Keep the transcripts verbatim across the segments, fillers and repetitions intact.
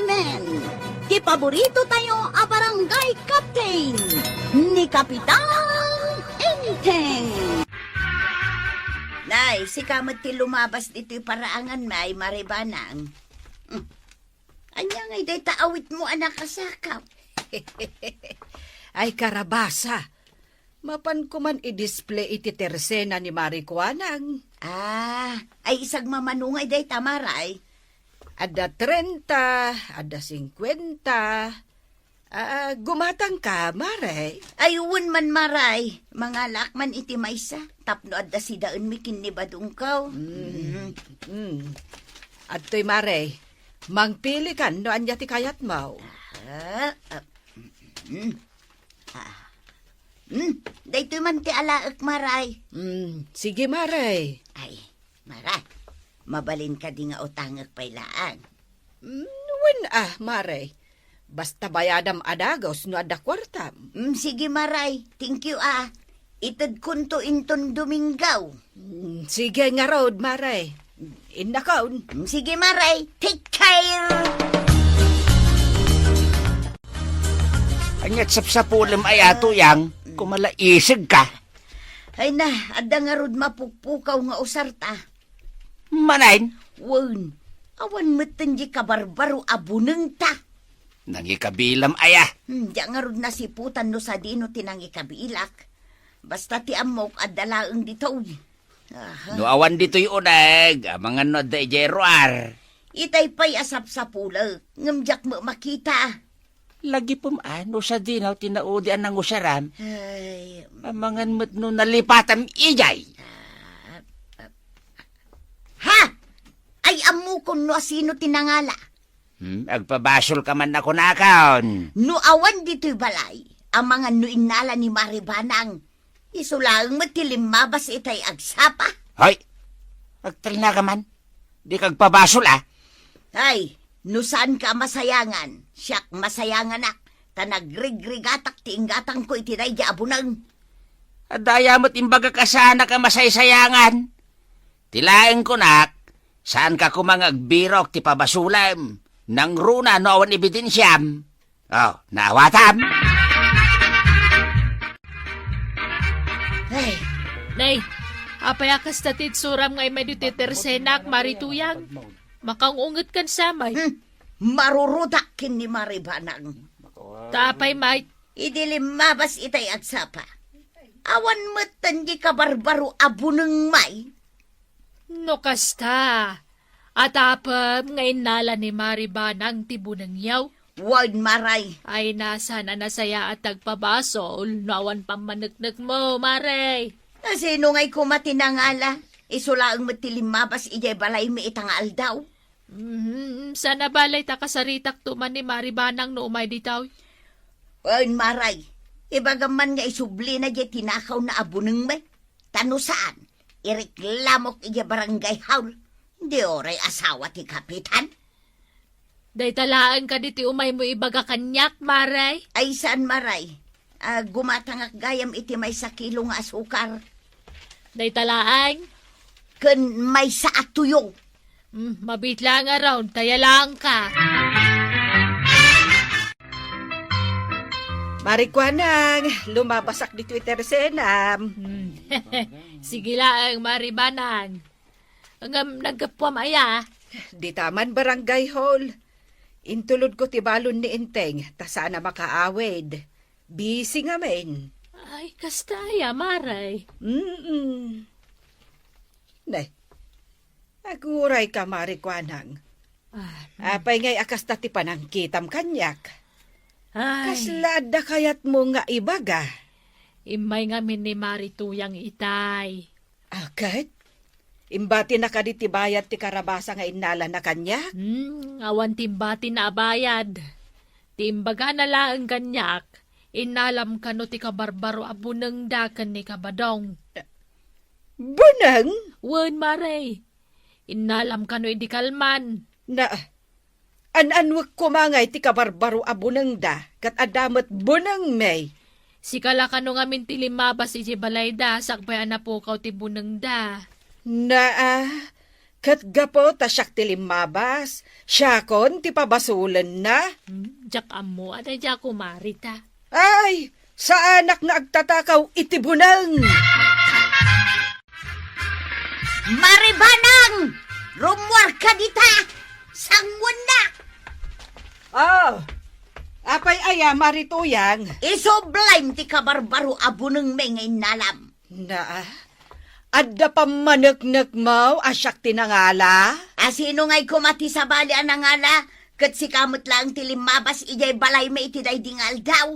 Men, ti paborito tayo a barangay captain, ni Kapitan Enteng. Nay, sika met ti lumabas ditoy paraangan, Nay, Maribanang. Hmm. Ania ngay dayta awitmo a nakasakap? Ay, karabasa. Mapanko man i-display iti tersena ni Mari Kuanang. Ah, ay, isagmamano ngay dayta, Maray? Adda trenta, adda singkuenta. Ah, gumatangka, Maray? Ay, wen man, Maray. Mangalaak man iti maysa, tapno adda sidaenmi ken ni badongko. Mm. Mm. Mm. Adtoy, Maray. Mangpilikan no ania ti kayatmo. Ah, ah, mm. Ah. Hmm, daytoy man ti alaek, Maray. Hmm, sige, Maray. Ay, Maray, mabalin kadi nga utangek pay laeng? Hmm, wen a, Maray. Basta bayadam a dagus no adda kuartam. Hmm, sige, Maray. Thank you, ah. Itedkonto inton Domingo. Hmm, sige ngarud, Maray. Innakon. Hmm, sige, Maray. Take care! Ania't sapsapulem aya, Tuyang? Kumalaisegka. Ay na, adda ngarud mapukpukaw nga usarta. Manen? Wen, awan metten di kabarbaro a bunengta. Nangikabilam aya? Hmm, dia ngarud nasiputan no sadino ti nangikabilak. Basta ti ammok, adda laeng ditoy. Aha. No awan ditoy uneg, amangan no adda idiay ruar. Itay pay a sapsapulek, ngem diak met makita. Lagipem a, no sadino ti naudi a nangusaram. Ay. Amangan met no nalipatam idiay. Ah, ah. Ha? Ay, ammokon no asino ti nangala. Hmm, agpabasolka man a kunakon. No awan ditoy balay, amangan no innala ni Mari Banang. Isu laeng met ti limmabas itay agsapa. Hoy! Agtalnaka man. Dika agpabasol, a. Ay, no saanka a masayangan, siak masayanganak, ta nagrigrigatak ti inggatangko iti daydi a buneng. Adda aya met imbagak a saanak a masaysayangan? Ti laeng kunak, saanka koma nga agbirok ti pabasolem. Nangruna no awan ebidensiam. Oh, naawatam? Ay. Nay, apay a kasta ti itsuram nga immay ditoy tersenak, Mari Tuyang? Makaung-unget kan samay. Hmm. Marurudak ken ni Mari Banang. Ta apay met? Idi limmabas itay agsapa, awan metten di kabarbaro a buneng, May. No kasta, atapem nga innala ni Mari Banang ti bunengyo? Wen, Maray. Ay, saan a nasayaat ti agpabasol no awan pammaneknekmo, Maray? Asino ngay koma ti nangala? Isu laeng met ti limmabas idiay balaymi ita nga aldaw. Mhm, saan a bale ta kasaritakto man ni Mari Banang no umay ditoy? Wen, Maray, ibagam man nga isublina diay tinakawna a bunengmi. Ta no saan, ireklamok idiay barangay hall. Di uray asawa ti kapitan? Dayta laeng kadi ti umaymo ibaga kaniak, Maray? Ay, saan, Maray. Ah, gumatangak gayam iti maysa kilo nga asukar. Dayta laeng? Ken maysa a tuyo. Hmm, mabiit laeng ngarud, ta yalaangka. Mari Kuanang, lumabasak ditoy tersenam. Hmm. Sige laeng, Mari Banang. Ngem naggapuam aya? Dita man barangay hall. Intulodko ti balon ni Enteng, ta saan a makaawid. Busy ngamin. Ay, kasta aya, Maray. Mm-mm. Ne, agurayka, Mari Kuanang. Ah, hmm. Apay ngay a kasta ti panangkitam kaniak? Ay. Kasla adda kayatmo nga ibaga? Immay ngamin ni Mari Tuyang itay. Aket? Imbatina kadi ti bayad ti karabasa nga innalana kaniak? Hmm, awan ti imbatina a bayad. Ti imbagana laeng kaniak, innalam kano ti kabarbaro a bunengda ken ni Kabadong. Buneng? Wen, Maray. Innalam kano idi kalman. Na, an-anwek koma ngay ti kabarbaro a bunengda, ket adda met bunengmi. Sika la kano ngamin ti limmabas idiay balayda, sakbay a napukaw ti bunengda. Na, ah, Ket gapu ta siak ti limmabas, siakon ti pabasolenna. Hmm, diak ammo a daydiay a kumari ta. Ay, saanak nga agtatakaw iti buneng. Mari Banang! Rummuarka dita! Sanguennak! Oh, apay aya, Mari Tuyang? Isublim ti kabarbaro a bunengmi nga innalam. Na, adda pammaneknekmo a siak ti nangala? A sino ngay koma ti sabali a nangala? Ket sika met laeng ti limmabas idiay balaymi iti daydi nga aldaw.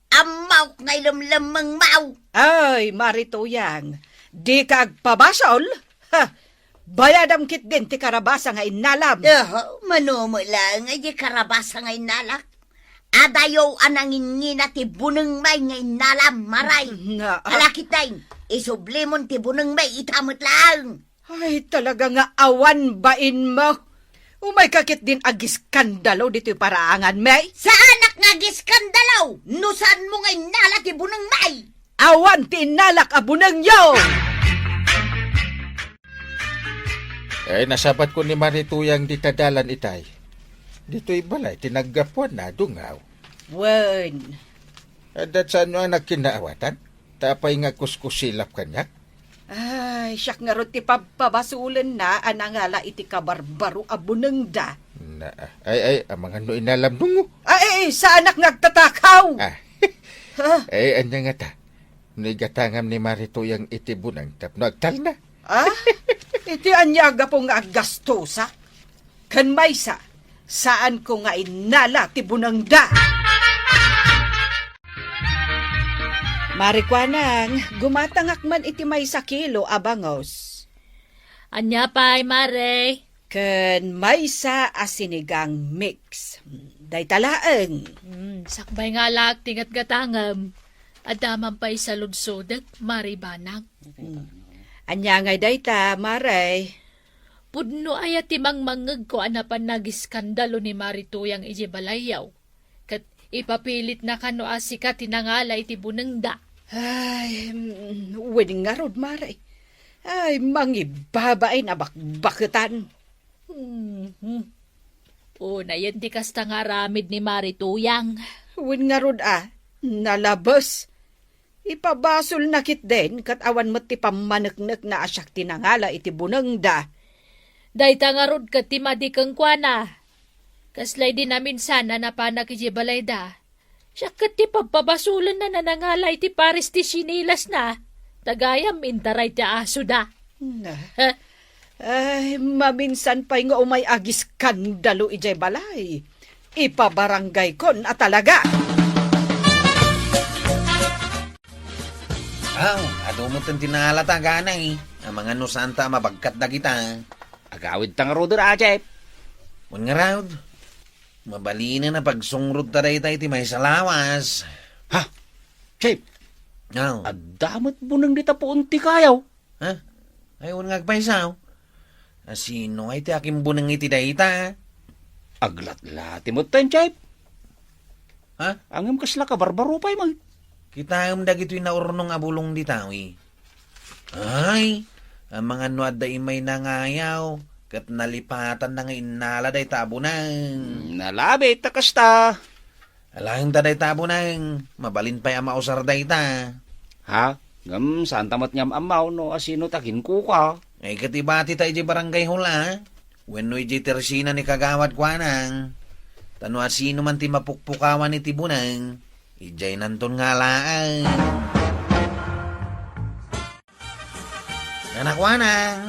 Ammok nga ilemlemmengmo. Ay, Mari Tuyang, dika agpabasol? Ha! Bayadam ketdin ti karabasa nga innalam. Oho, mano met laeng a di karabasa nga innalak. Adayo a nangingina ti bunengmi nga innalam, Mari. Na, ah. Ala ketdin, isublimon ti bunengmi ita met laeng. Ay, talaga nga awan bainmo. Umayka ketdin agiskandalo ditoy paraanganmi. Saanak nga agiskandalo no saanmo nga innala ti bunengmi. Awan ti innalak a bunengyo. Eh, nasabat ko ni Mari Tuyang dita dalan itay. Ditoy balay ti naggapuanna, dungaw. Wen. Adda saan a nagkinaawatan? Ta apay nga kuskusilap kaniak? Ay, siak ngarud ti pabpabasolenna a nangala iti kabarbaro a bunengda. Na, ay, ay, amangan no innalam dungo. Ay, ay, saanak nga agtatakaw. Ah. Ha? Ay, ania ngata? No igatangam ni Mari Tuyang iti buneng tapno agtalna. Ah? Iti ania a gapu nga aggastosak? Ken maysa, saanko nga innala ti bunengda. Mari Kuanang, gumatangak man iti maysa kilo a bangus. Ania pay, Mari? Ken maysa a sinigang mix. Dayta laeng. Hmm, sakbay nga alaak ti gatgatangem. Adda man pay saludsodek, Mari Banang. Hmm. Ania ngay dayta, Mari? Pudno aya ti mangmangngegko a napan nagiskandalo ni Mari Tuyang idiay balayyo? Ket ipapilitna kano a sika ti nangala iti bunengda? Ay, mm, wen ngarud, Mari. Ay, mangibabain a bakbaketan. Mhm. Unayen ti kasta nga aramid ni Mari Tuyang. Wen ngarud a, nalabes. Ipabasolna ketdin ket awan met ti pammaneknekna a siak ti nangala iti bunengda. Dayta ngarud ket ti madi kenkuana. Kasla idi naminsan a napanak idiay balayda. Siak ket ti pabpabasolenna a nangala iti pares ti sinilasna. Ta gayam intaray ti asoda. Na. Ha? Ay, maminsan pay nga umay agiskandalo idiay balay. Ipabarangaykon a talaga. Aw, adu met ti naalata, ganay. Amangan no saanta a mabagkat dagita. Agawidta ngaruden, Jep. Wen ngarud, mabalinen a pagsungrodta dayta iti maysa a lawas. Ha? Jep? Aw. Adda met buneng dita puon ti kayo. Ha? Ay, wen nga agpayso. A sino ay ti akimbuneng iti dayta? Aglatlati met ten, Jep. Ha? Ngem kasla kabarbaro pay man. Kitaem dagitoy naurnong a bulong dita, wi. Ay, amangan no adda immay nangayaw, ket nalipatanna nga innala dayta a buneng. Hmm, nalabit ta kasta. Alaen ta dayta a buneng, mabalin pay a mausar dayta. Ha? Ngem, saanta met nga am-ammaw no asino ti aginkukua. Ay, ket ibatita idiay barangay hall a. Wenno idiay tersina ni Kagawad Kuanang. Ta no asino man ti mapukpukawan iti buneng, idiaynanton nga alaen. Nana Kuanang.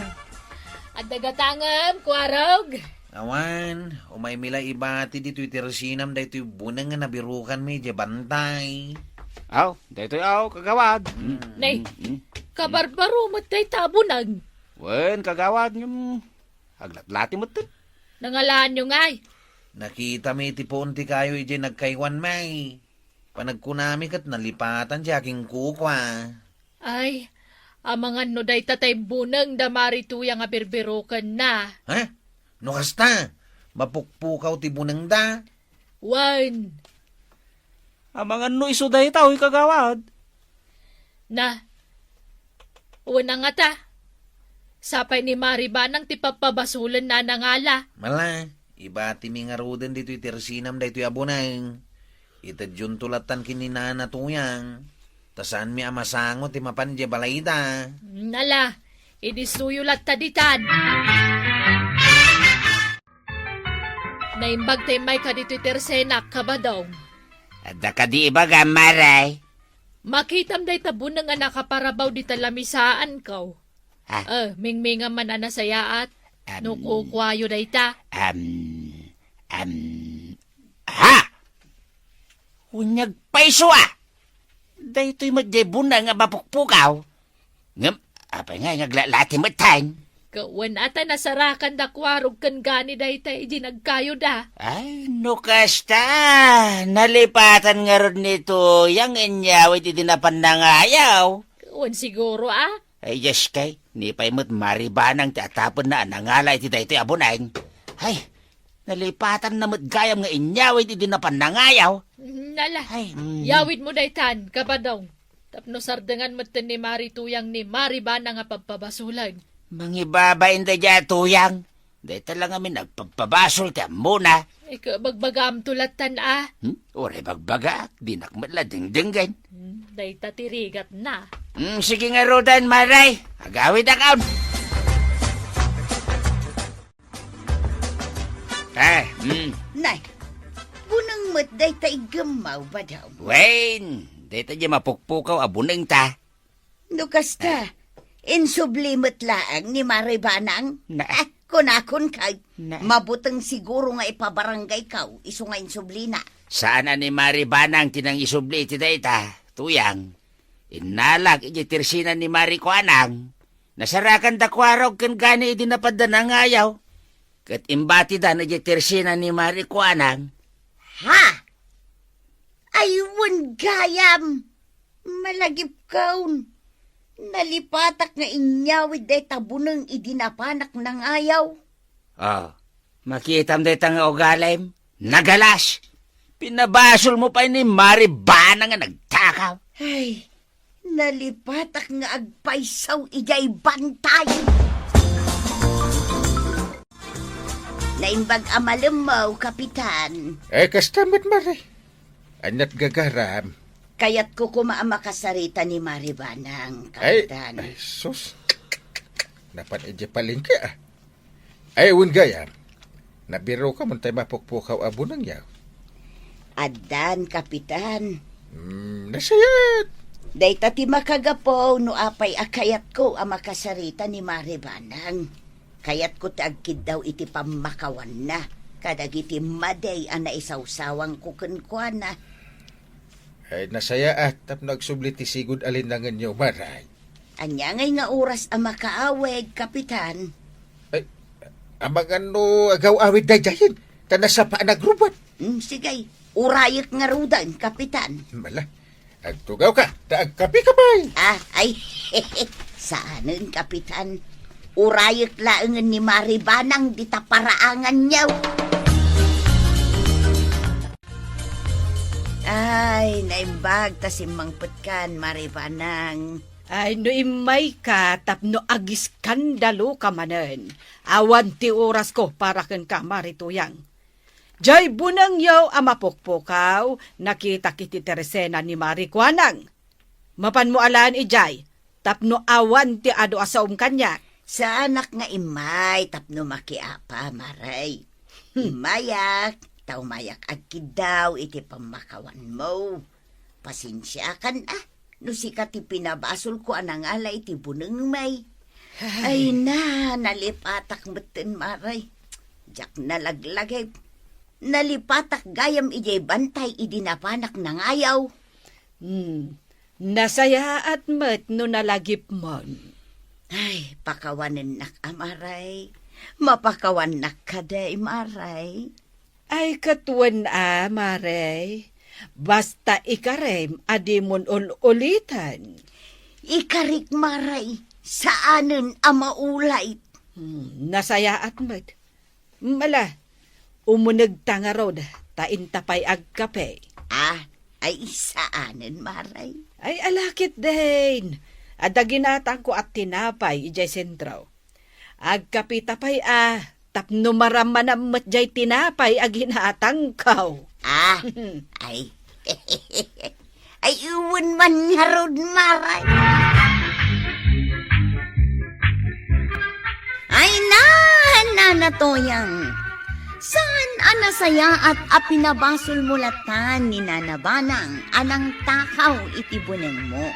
Adda gatangem, Kuarog. Awan, umaymi la ibati ditoy tersinam daytoy buneng nga nabirukanmi idiay bantay. Aw, daytoy aw, kagawad. Mm. Nay, mm, mm. Kabarbaro met dayta a buneng. Wen, kagawad, ngem aglatlati met ten. Nangalaanyo ngay? Nakitami iti puon ti kayo idiay nagkaywanmi. Panagkunami ket nalipatan ti aginkukua. Ay, amangan no dayta tay buneng da Mari Tuyang a birbirukenna. Ha? No kasta, mapukpukaw ti bunengda? Wen. Amangan no isu dayta, uy, kagawad. Na, wen a ngata. Sapay ni Mari Banang ti pappabasolenna a nangala. Mala, ibatimi ngaruden ditoy tersenam daytoy a buneng. Itedyonto lattan ken ni Nana Tuyang. Ta saanmi a masango ti mapan idiay balayda. Nala, idisoyo latta ditan. Naimbag ta immayka ditoy tersenak, Kabadong. Adda kadi ibagam, Mare? Makitam dayta buneng a nakaparabaw dita lamisaanko. Ah. Eh, mingmingam man a nasayaat. Am. No kukuayo dayta. Am, am, ha! Wen nga agpayso a! Daytoy met diay buneng a mapukpukaw. Ngem, apay nga, nga aglalati met tayo? Kawan ata nasarakan da kuarog ken gani dayta idi nagkayoda. Ay, no kasta, nalipatan ngarud ni Tuyang inyawid idi napan nangayaw. Kawan siguro, ah. Ay, yes kay, ni pay met Mari Banang ti atapenna a nangala iti daytoy a buneng. Ay, nalipatanna met gayam nga inyawid idi napan nangayaw. Nala, Ay, mm. Yawid mo daytan, Kabadong. Tapno sardengan metten ni Mari Tuyang ni Mari Banang a pagpabasolan. Mangibabain daydiay a Tuyang. Dayta la ngamin agpagpabasol ti ammona. Ikaw, bagbagaam to lattan, ah. Hmm? Uray bagbagaak, dinak met la dengdenggen. Hmm, dayta ti rigatna. Hmm, sige ngaruden, Mare. Agawidakon. Eh, hmm. Nay, buneng met dayta iggemmaw, Badong. Wen, dayta diay mapukpukaw a bunengta. No kasta, insubli met laeng ni Mari Banang? Na. Ah, kunakon kay, Na. Mabuteng siguro nga ipabaranggaykaw, isu nga insublina. Saan a ni Mari Banang ti nangisubli iti dayta, Tuyang. Innalak iti tersena ni Mari Kuanang. Nasarakanda kuarog ken gani idi napadda nangayaw. Ket imbatida iti tersena ni Mari Kuanang. Ha? Ay, wen gayam. Malagipkon. Nalipatak nga inyawid dayta buneng idi napanak nangayaw. Ah, makitam dayta nga ugalim. Nagalas. Pinabasol mo pay ni Mari Banang nga nagtakaw. Ay, nalipatak nga agpaysaw idiay bantay. Naimbag a malemmaw, Kapitan. Eh, kasta met, Mare. Aniat gagaram? Kayatko koma a makasarita ni Mari Banang, Ay, Kapitan. Ay, sus. Napan idiay palengke, ah. Ay, wen gayam. Nabiruka man tay mapukpukaw a buneng, yaw. Addan, Kapitan. Hmm, nasayaat. Dayta ti makagapu no apay a kayatko a makasarita ni Mari Banang. Kayatko ti agkiddaw iti pammakawanna kadagiti madi a naisawsawangko kenkuana. Ay, nasayaat tapno agsubli ti sigud a linangenyo, Mare. Ania ngay nga oras a makaawid, Kapitan? Ay, amangan no agaw-awid daydiayen, ta nasapa a nagrubat. Hmm, sige, urayek ngaruden, Kapitan. Mala, agtugawka, ta agkapeka pay. Ah, ay, saanen, Kapitan. Urayek laengen ni Mari Banang dita paraanganyo. Ay, naimbag ta simmangpetkan, Mari Banang. Ay, no immayka tapno agiskandaloka manen, awan ti orasko para kenka, Mari Tuyang. Jay bunengyo a mapukpukaw, nakitak iti tersena ni Mari Kuanang. Mapanmo alaen idiay, tapno awan ti adu a saom kaniak. Saanak nga immay tapno makiapa, Mare. Hmm. Immayak, ta umayak agkiddaw iti pammakawanmo. Pasensiakan, ah, no sika ti pinabasolko a nangala iti bunengmi. Ay. Ay na, nalipatak metten, Mare. Diak nalaglagip. Nalipatak gayam idiay bantay idi napanak nangayaw. Hmm. Nasayaat met no nalagipmon. Ay, pakawanennak a, Mare. Mapakawannak kadi, Mare. Ay, ket wen a, Mare. Basta ikarem a dimon ul-uliten. Ikarik, Mare. Saanen a maulit. Hmm, nasayaat met. Mala, umunegta ngarud, ta inta pay agkape. Ah, ay saanen, Mare? Ay, ala ketdin. Adda ginatangko a tinapay idiay sentro. Agkapita pay a, tapno marammanam met jay tinapay a ginatangko. Ah, ay. Ay, wen man ngarud, Maray. Ay, na, Nana Toyang. Saan a nasayaat a pinabasolmo latta ni Nana Banang a nangtakaw iti bunengmo.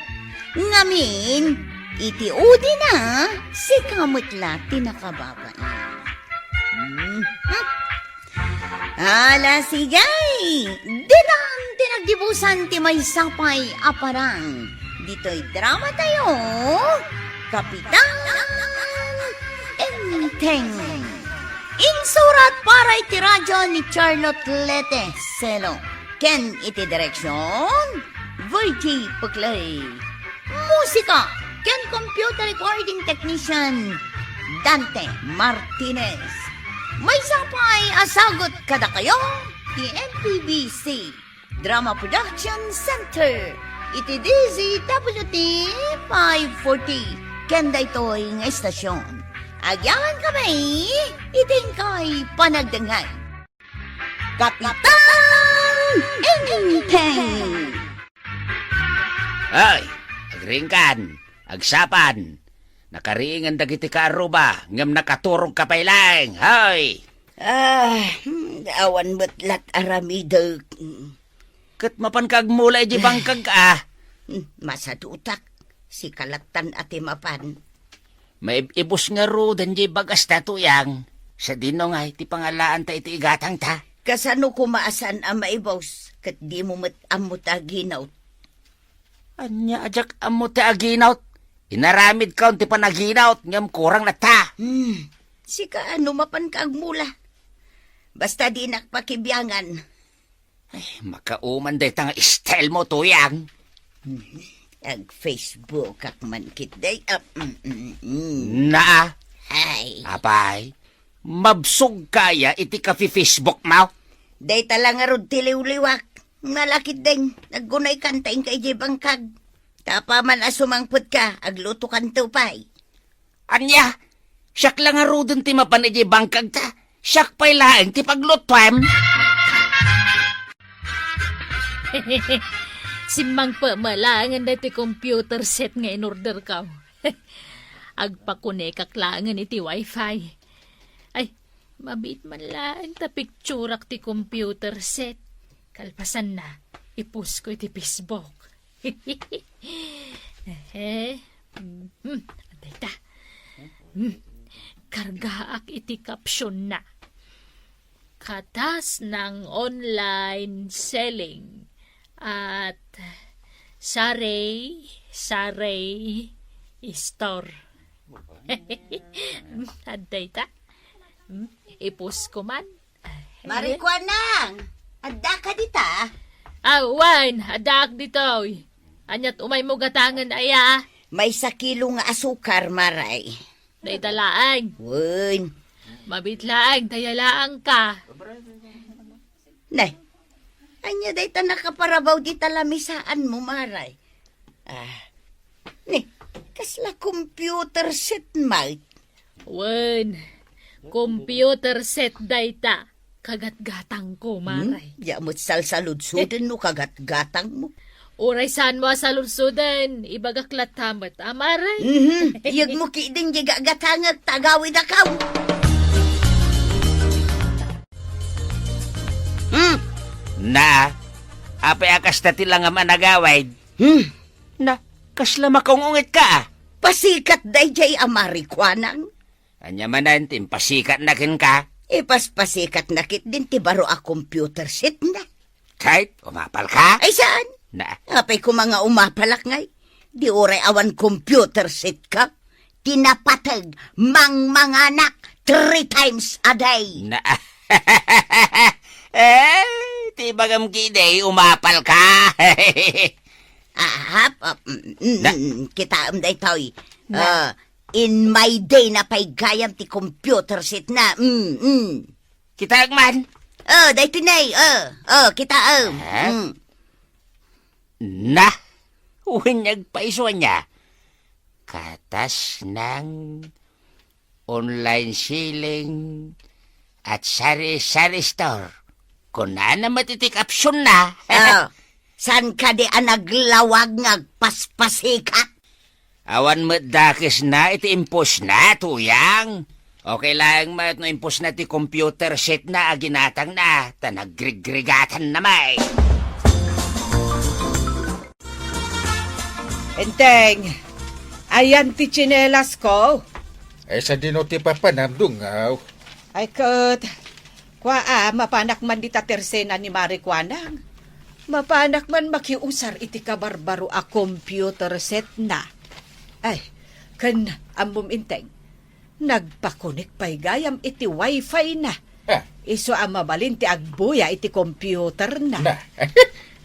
Ngamin, iti udina, sika met la ti nakababain. Mhm. Ala, sige! Ditan ti naggibusan ti maysa pay a parang. Ditoy drama tayo, Kapitan Enteng. Insurat para iti radyo ni Charlotte Lete Celo. Ken iti direksyon, Virgie Puclay. Musika ken computer recording technician, Dante Martinez. Maysa pay a sagut kadakayo ti M P B C Drama Production Center iti D Z W T five forty ken daytoy nga istasyon. Agyaman kami iti inkay panagdengngeg. Kapitan Enteng! Ay, agringkan, agsapan, nakaringen dagiti kaarruba, ngem nakaturogka pay laeng, hoy! Ah, hmm, awan met lat aramidek. Ket mapanka agmula iti bangkag, ah. Hmm, masadutak. Sika lattan a ti mapan. Maib-ibus ngaruden diay bagasta, Toyang. Sadino ngay ti pangalaanta iti igatangta? Kasano koma a saan a maibus, ket dimo met ammo ti aginawt? Ania a diak ammo ti aginawt? Inaramidkon ti panaginawt, ngem kurang latta. Hmm, sika no mapanka agmula. Basta dinak pakibiangan. Ay, makauman dayta nga style mo, Toyang. Hmm, ag-Facebook ak man ketdi. Ah, mm, mm, mm. Naa. Ay. Apay, mabsogka aya iti kafi-Facebook mo? Dayta la ngarud ti liwliwak. Nalakit deng, naggunay kanta inka idiay bangkag. Tapaman a sumangpet ka, agluto kanto pay. Ania? Siak la ngaruden ti mapan idiay bangkagta. Siak pay laeng ti paglutuem. Simmangpet met laengen daytoy computer set nga in-orderko. Agpakonekak laengen iti wifi. Ay, mabiit man laeng ta picturak ti computer set. Kalpasanna, iposko iti Facebook. Eh, hmm, adda ita. Hmm, kargaak iti caption na. Katas ng online selling at saray, saray store. Hmm, adda ita. Hmm, iposko man. Mari Kuanang, adda ka dita? Awan, addaak ditoy. Aniat umaymo gatangen aya? Maysa kilo nga asukar, Maray. Dayta laeng. Wen. Mabit laeng, daya laeng ka. Nay, ania dayta nakaparabaw dita lamisaanmo, Maray? Ah, ni, kasla computer set met? Wen, computer set dayta. Kagatgatangko, Maray. Hmm? Diak met salsaludsoden no kagatgatangmo. Uray saanmo a saludsoden, ibagak latta met, a, Maray. Mhm. Iyegmo ketdin diay gatgatangek ta agawidakon. Hmm. Na, apay a kasta ti langam a nagawid? Hmm. Na, kasla makaung-ungitka, a? Pasikat daydiay a Mari Kuanang. Ania manen ti impasikatna kenka? Ipaspasikatna ketdin ti baro a computer setna. Ket, umapalka? Ay, saan? Na. Apay koma nga umapalak ngay? Di uray awan computer setka? Ti napateg, mangmanganak three times a day. Na. Eh, ti ibagam ketdi, umapalka. Ah, hap, ah, mm, mm, Na. mm, kitaem daytoy. Na. Ah, in my day na pay gayam ti computer setna. Mm, mm. Kitaek man. Oh, daytoy nay. Oh, oh, kitaem. Ah? Mm. Na, wen, agpayso ania. Katas ng online selling, at sari-sari store. Kunana met iti caption na. Ah, saan kadi a naglawag nga agpaspasikat? Awan met dakesna iti impostna, Tuyang. Okay laeng met no impostna ti computer setna a ginatangna, ta nagrigrigatanna met. Enteng, ayan ti tsinelasko. Ay, sadino ti papanam, Dungaw? Ay, ket, kua a, mapanak man dita tersena ni Mari Kuanang. Mapanak man makiusar iti kabarbaro a computer setna. Ay, ken ammom, Enteng, nagpakonek pay gayam iti wifi na. Ah. Isu a mabalin ti agbuya iti computer na. Na,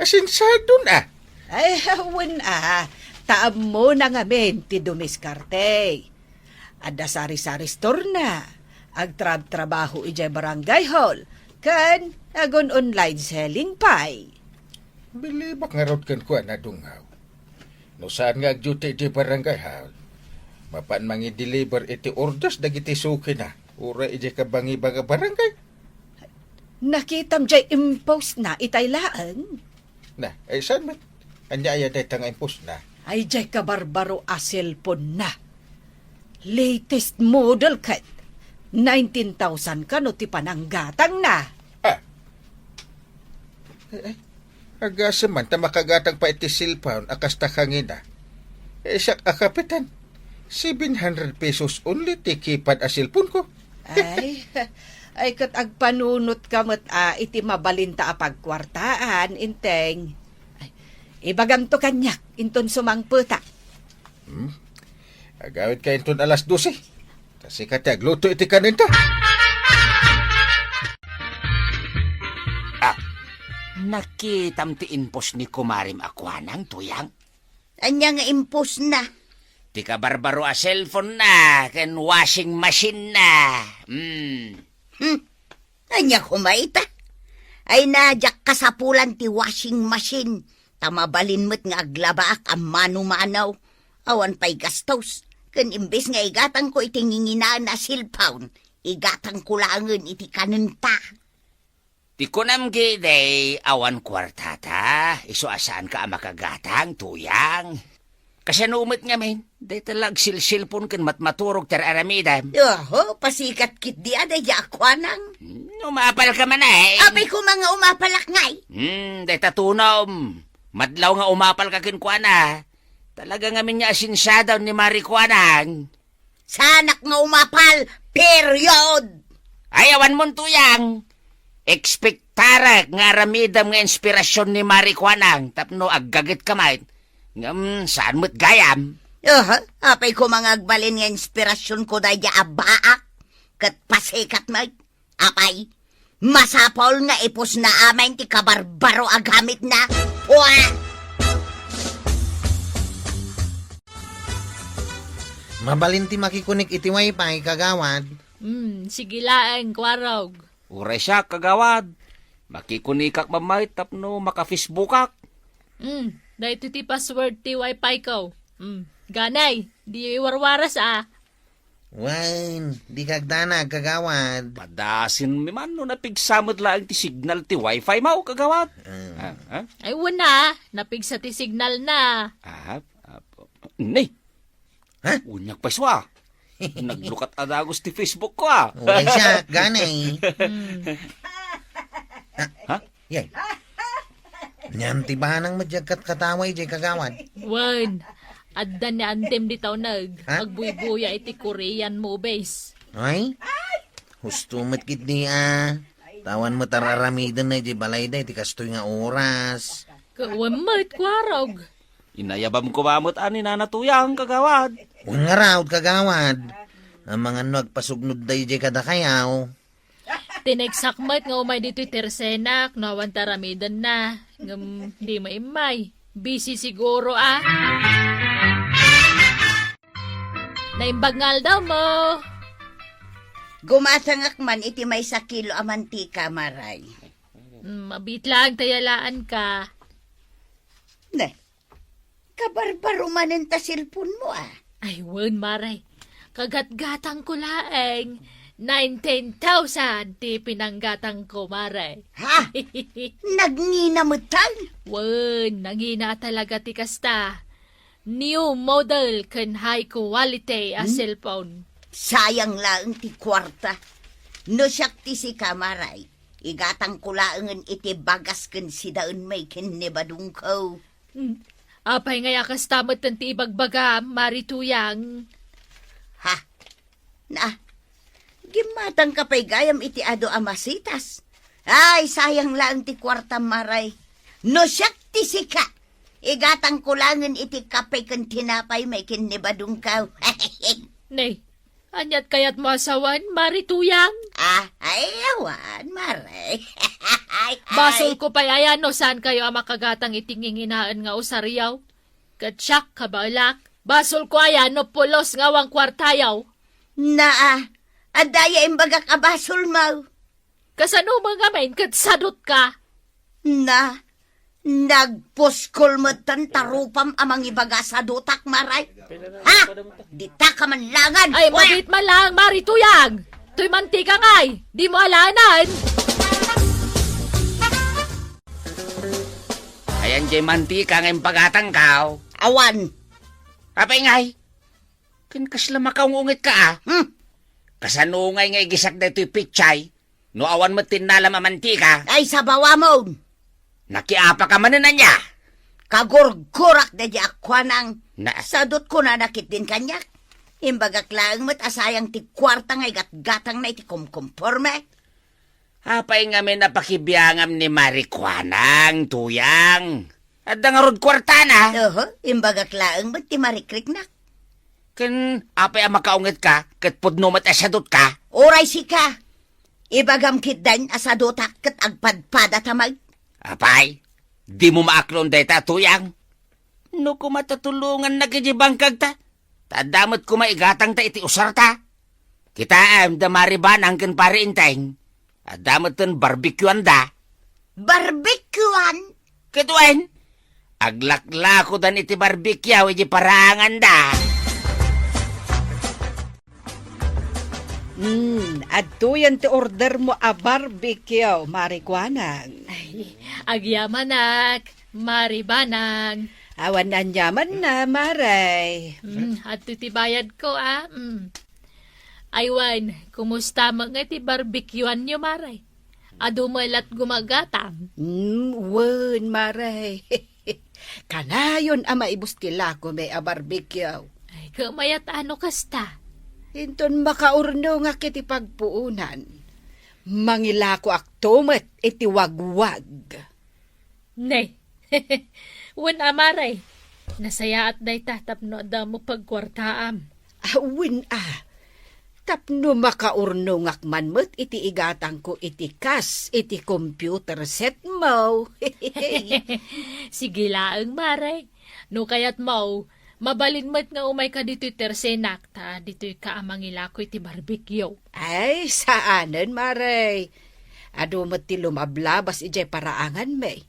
asinsadon a. Ay, wen a, ta ammona ngamin ti dumiskarte. Adda sari-sari store na, agtrabtrabaho idiay barangay hall, ken agun-online selling pay. Bilibak ngarud kenkuana, Dungaw. No saan nga agduty idiay barangay hall, mapan mangideliver iti orders dagiti sukina, uray idiay kabangiba nga barangay. Nakitam jay impostna itay laeng? Na, ay saan met? Ania aya dayta nga impostna? Ay, jay kabarbaro a cellphone na. Latest model ket. Nineteen thousand kano ti pananggatangna. Ah. Ay, ay. Agasem man ta makagatang pay iti cellphone a kasta kangina. Eh, siak a kapitan, seven hundred pesos only ti keypad a cellphone ko. Ay, ay, ket agpanunot ka met a iti mabalinta a pagkuartaan, Enteng. Ay, ibagamto kaniak, inton sumangpetak. Hmm? Agawidka inton alas dose. Ta sika ti agluto iti kanenta. Ah, nakitam ti impostna ni kumarem a Kuanang, Tuyang? Ania nga impostna? Ti kabarbaro a cellphone na ken washing machine na. Hmm. Hmm. Ania koma ita? Ay na, diak kasapulan ti washing machine. Ta mabalin met nga aglabaak a mano-mano. Awan pay gastos. Ken imbes nga igatangko iti nginginaen a cellphone, igatangko laengen iti kanenta. Ti kunam, Gidey, awan kuartata, isu a saanka a makagatang, Tuyang. Kasano met ngamin, dayta la agsilsilpon ken matmaturog ti ar-aramidem? Oho, pasikat ketdi a dayta a Kuanang. Hmm, umapal ka man, eh. Apay koma nga umapalak ngay? Hmm, dayta tunom. Madlaw nga umapal ka kenkuana. Talaga ngamin nga asinsiadon ni Mari Kuanang. Saanak nga umapal, period! Ay, awan mon, Tuyang. Ekspektarek nga aramidem nga inspirasyon ni Mari Kuanang tapno aggaget ka met. Ngem saan met gayam. Aha, apay koma nga agbalin nga inspirasyon ko dayta a baak ket pasikat met. Apay, masapul nga ipusna amin ti kabarbaro a gamitna. Pua! Mabalin ti makikonek iti wifi, kagawad. Hmm, sige laeng, Kuarog. Uray siak, kagawad. Makikonekak man met tapno maka-Facebookak. Hmm, daytoy ti password ti wifi ko. Hmm, ganay, di warwaras a. Wen, di kagdanag, kagawad. Padasenmi man no napigsa met laeng ti signal ti wifi mo, kagawad. Mm. Ah, ah? Ay, wen a, napigsa ti signal na. Ah, ah, ne. Ha? Unyak pay sua. Naglukat a dagus ti Facebook ko, ah. Uray siak, gani. Hmm. Ha? Yay. Ania ti banang met ti agkatkatawa idiay, kagawad? Wen, adda ni Antem dita uneg, ha? Agbuybuya iti Korean movies. Ay? Husto met ketdi a. Awan met ar-aramiden na idiay balayda iti kastoy nga oras. Ket wen met, Kuarog. Inayabam koma met a ni Nana Tuyang, kagawad. Wen ngarud, kagawad. Amangan no agpasugnodda idiay kadakayo. Tineksak met nga umay ditoy tersenak no awan ti aramidenna. Ngem di maimmay. Busy siguro a. Naimbag nga aldaw mo. Gumatangak man iti maysa kilo a mantika, Maray. Mm, mabiit laeng ta yalaan ka. Ne, kabarbaro manen ta cellphone mo, ah. Ay, wen, Maray. Kagatgatangko laeng, nineteen thousand ti pinanggatangko, Mare. Ha? Nagngina metten? Wen, nangina talaga ti kasta. New model ken high quality a Hmm? cellphone. Sayang laeng ti kuarta. No siak ti sika, Mare, igatangko laengen iti bagas ken sidaenmi ken ni badongko. Hmm. Apay ngay a kasta metten ti ibagbagam, Mari Tuyang? Ha? Na, gimmatangka pay gayam iti adu a masitas. Ay, sayang laeng ti kuartam, Mare. No siak ti sika, igatangko laengen iti kape ken tinapaymi ken ni badongko. Nay, ania't kayatmo a sawen, Mari Tuyang? Ah, ay, awan, Mare. Ay, ay. Basolko pay aya no saankayo a makagatang iti nginginaen nga usaryo? Ket siak, kabaelak, basolko aya no pulos nga awan kuartayo? Naa, adda aya imbagak a basolmo? Kasano met ngamin ket sadutka? Na, nagpuskol metten ta rupam a mangibaga a sadutak, Mare. Ha? Ditaka man laengen. Ay, Wa! Mabit man lang, Mari Tuyang! Toy mantika ngay, dimo alaenan! Ayan jay mantika nga impagatangko. Awan. Apay ngay? Ken kasla makaung-ungetka a? Hmm? Kasano ngay nga igisak daytoy pitsay no awan met ti innalam a mantika? Ay, sabawamon! Nakiapaka manen ania? Kagurgurak daydi a kuanang. Na- Sadutko na nakit din kaniak. Imbagak laeng met a sayang ti kuarta nga igatgatangna iti kumkumporme. Apay ngamin a pakibiangam ni Mari Kuanang, Tuyang? Adda ngarud kuartana? Oho, imbagak laeng met ti marikriknak. Ken apay a makaungetka ket pudno met a sadutka? Uray sika, ibagam ketdin a sadutak ket agpadpadata met. Apay, dimo maaklon dayta, Tuyang? No koma ta tulongannak iti bangkagta, ta adda met koma igatangta iti usarta. Kitaem da Mari Banang ken Pari Enteng. Adda metten barbecueanda. Barbecuean? Ket wen, aglaklakodan iti barbecue iti paraanganda. Hmm, adtoyen ti ordermo a barbecue, Mari Kuanang. Ay, agyamanak, Mari Banang. Awan anyamanna, Mare. Hmm, adto ti bayadko, a. Hmm. Ay wen, kumusta met nga ti barbecueanyo, Mare? Adu met la't gumagatang? Hmm, wen, Mare. Kanayon a maibus ti lakomi a barbecue. Ay, ket mayat a no kasta. Inton makaurnongak iti pagpuonan, mangilakoakto met iti wagwag. Ne. Wen a, Mare. Nasayaat dayta tapno adda met pagkuartaam. A, wen a. Tapno makaurnongak man met iti igatangko iti kas iti computer setmo. Sige laeng, Mare. No kayatmo, mabalin met nga umayka ditoy tersenak, ta ditoyka a mangilako iti barbecue. Ay, saanen, Mare. Adu met ti lumablabas idiay paraanganmi.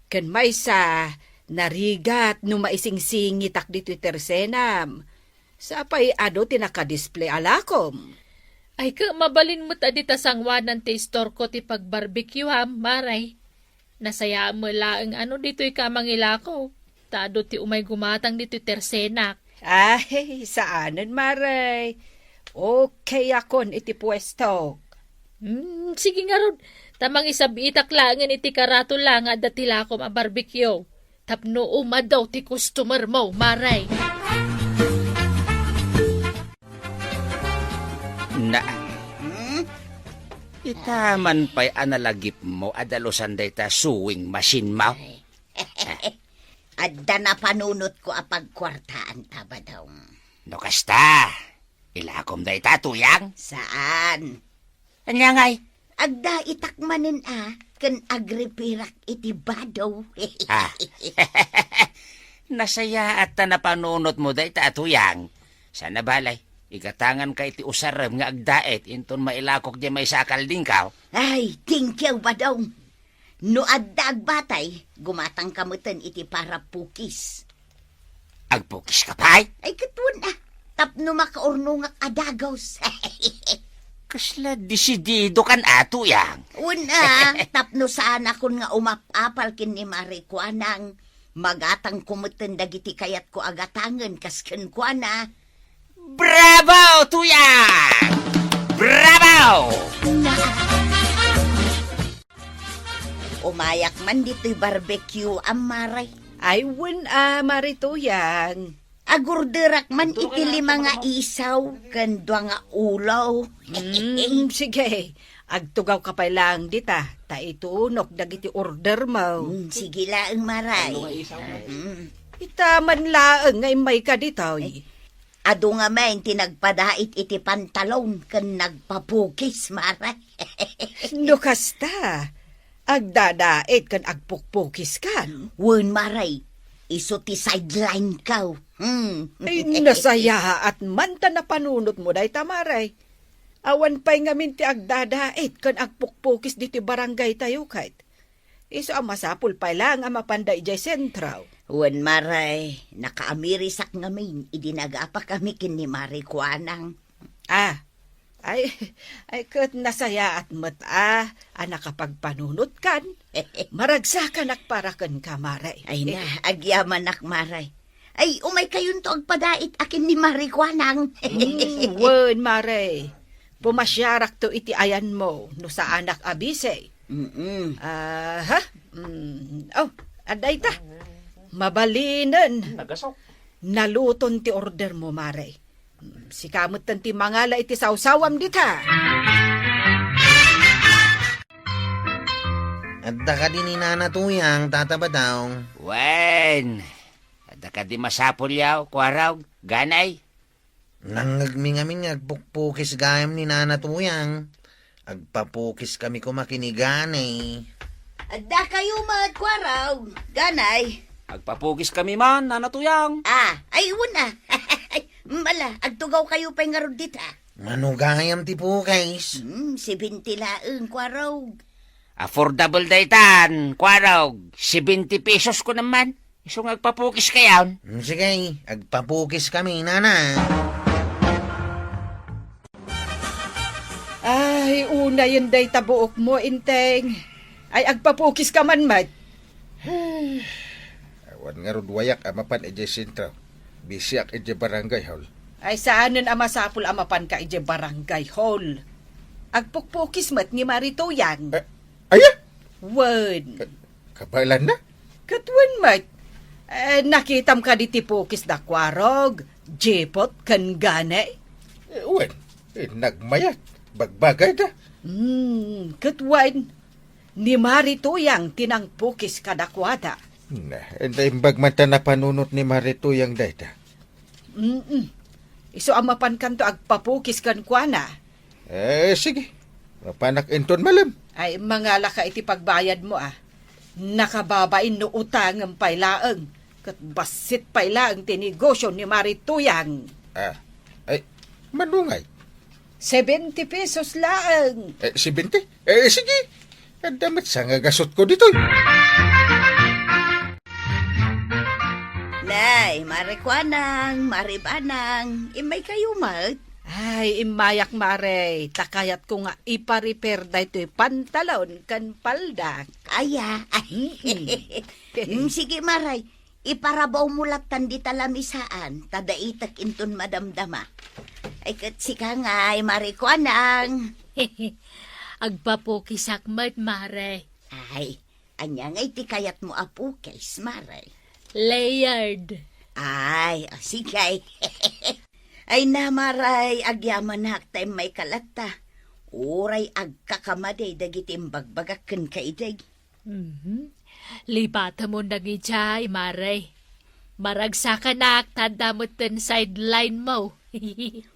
Ken maysa, narigat no maisingsingitak ditoy tersenam. Sapay adu ti nakadisplay a lakom. Ay, ket mabalin met a dita sangoanan ti istorko ti pagbarbecueam, Mare. Nasayaat met laeng a no ditoyka a mangilako, ta adu ti umay gumatang ditoy tersenak. Ay, saanen, Mare. Okayakon iti puestok. Hmm, sige ngarud, ta mangisab-itak laengen iti karatula nga adda ti lakom a barbecue. Tapno umadaw ti customermo, Mare. Na, Hmm? Ita man pay a nalagipmo a dalusan dayta sewing machine-mo? Ay. Adda napanunotko a pagkuartaanta, Badong. No kasta, ilakom dayta, Tuyang? Saan? Ania ngay? Agdaitak manen a, ken agripirak iti bado. Ah. Nasayaat ta napanunotmo dayta a Tuyang. Sana balay, igatanganka iti usarem nga agdait inton mailakok diay maysa a kaldingko. Ay, thank you, Badong. No adda agbatay, gumatangka meten iti para pukis. Agpukiska pay? Ay, ket wen a. tapno makaurnongak a dagus. Kasla desidido kan, a, Tuyang. Wen, a, tapno saanakon nga umap-apal ken ni Mare Kuanang, magatangko metten dagiti kayatko a gatangen kas kenkuana. Bravo, Tuyang! Bravo! Umayak man ditoy barbecue, a, Mare. Ay, wen, a, Mare Tuyang. Agorderak man iti lima nga isaw ken dua nga ulo. Mm, sige. Agtugawka pay laeng dita, ta itunok dagiti order mo. Mm, sige laeng, Mare. Ano nga isaw mo? Mm. Ita man laeng nga immayka ditoy. Adu ngamin ti nagpadait iti pantalon ken nagpapukis, Mare. No kasta, agdadait ken agpukpukiskan. Wen, Mare, isu ti sideline ko. Hmm. Ay, nasayaat man ta napanunotmo dayta, Mare. Awan pay ngamin ti agdadait ken agpukpukis ditoy barangaytayo ket. Isu a masapul pay laeng a mapanda idiay sentro. Wen, Mare, nakaamirisak ngamin idi nagapakami ken ni Mare Kuanang. A, ay, ay, ket nasayaat met a, a nakapagpanunotkan. Maragsakanak para kenka, Mare. Ay na, agyamanak, Mare. Ay, umaykayonto agpadait a ken ni Mare Kuanang. Mm, wen, Mare. Pumasiarakto iti ayanmo no saanak a bisi. Mm-mm. Aha. Mm. Oh, adda ita. Mabalinen. Nagasok. Naluton ti order mo, Mare. Mm, sika metten ti mangala iti sawsawam dita. Adda kadi ni Nana Tuyang, Tata Badong? Wen. Adda kadi masapulyo, Kuarog, Ganay? Nangngegmi ngamin nga agpukpukis gayam ni Nana Tuyang. Agpapukiskami koma ken ni Ganay. Adda kayo met, Kuarog, Ganay? Agpapukiskami man, Nana Tuyang. A, ay, wen a. Mala, agtugaw kayo pay ngarud dita. Mano gayam ti pukis? Hmm, seventy laeng, Kuarog. Affordable daytan, Kuarog. Seventy pesos ko naman. Isu nga agpapukis kayon? Mm, sige, agpapukis kami, Nana. Ay, unayen dayta buokmo, Enteng. Ay, agpapukis ka man met. Awan ngarud wayak a mapan idiay sentro. Bisiak idiay barangay hall. Ay, saanen a masapul a mapanka idiay barangay hall. Agpukpukis met ni Mare Tuyang. Eh, aya? Wen. Kabaelanna? Ket wen met, eh, nakitam kadi ti pukis da Kuarog, Jepot, ken Ganay? Eh, wen, eh, nagmayat, bagbagayda. Hmm, ket wen, ni Mare Tuyang ti nangpukis kadakuada. Na, naimbag man ta napanunot ni Mare Tuyang dayta. Mm-mm. Isu a mapankanto agpapukis kenkuana. Eh, sige. Mapanak inton malem. Ay, mangalaka iti pagbayadmo, a. Nakababain no utangem pay laeng, ket bassit pay laeng ti negosio ni Mare Tuyang. A, ay, mano ngay? Seventy pesos laeng. Eh, seventy? Eh, sige. Adda met sangagasutko ditoy. Nay, Mare Kuanang, Mare Banang, immaykayo met? Ay, immayak, Mare. Ta kayatko nga ipa-repair daytoy pantalon ken paldak. Aya. Mm-mm. Mm, sige, Mare. Iparabawmo lattan dita lamisaan, ta daitek inton madamdama. Ay, ket sika ngay, Mare Kuanang. Agpapukisak met, Mare. Ay, ania ngay ti kayatmo a pukis, Mare? Layered. Ay, o, sige. Ay na, Mare, agyamanak ta immayka latta. Uray agkakamadi dagiti imbagbagak kenka idi. Mhm. Lipatemon dagidiay, Mare. Maragsakanak ta adda metten sideline mo.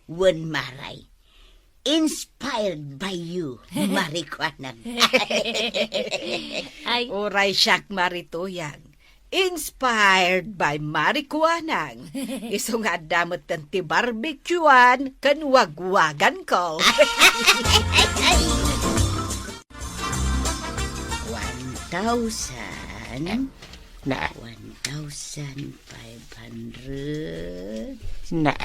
Wen, Mare. Inspired by you, Mare Kuanang. Ay. Uray siak, Mare Tuyang. Inspired by Mare Kuanang. Isu nga adda metten ti barbecuean ken wagwagan ko. One thousand. Na. One thousand five hundred. Na.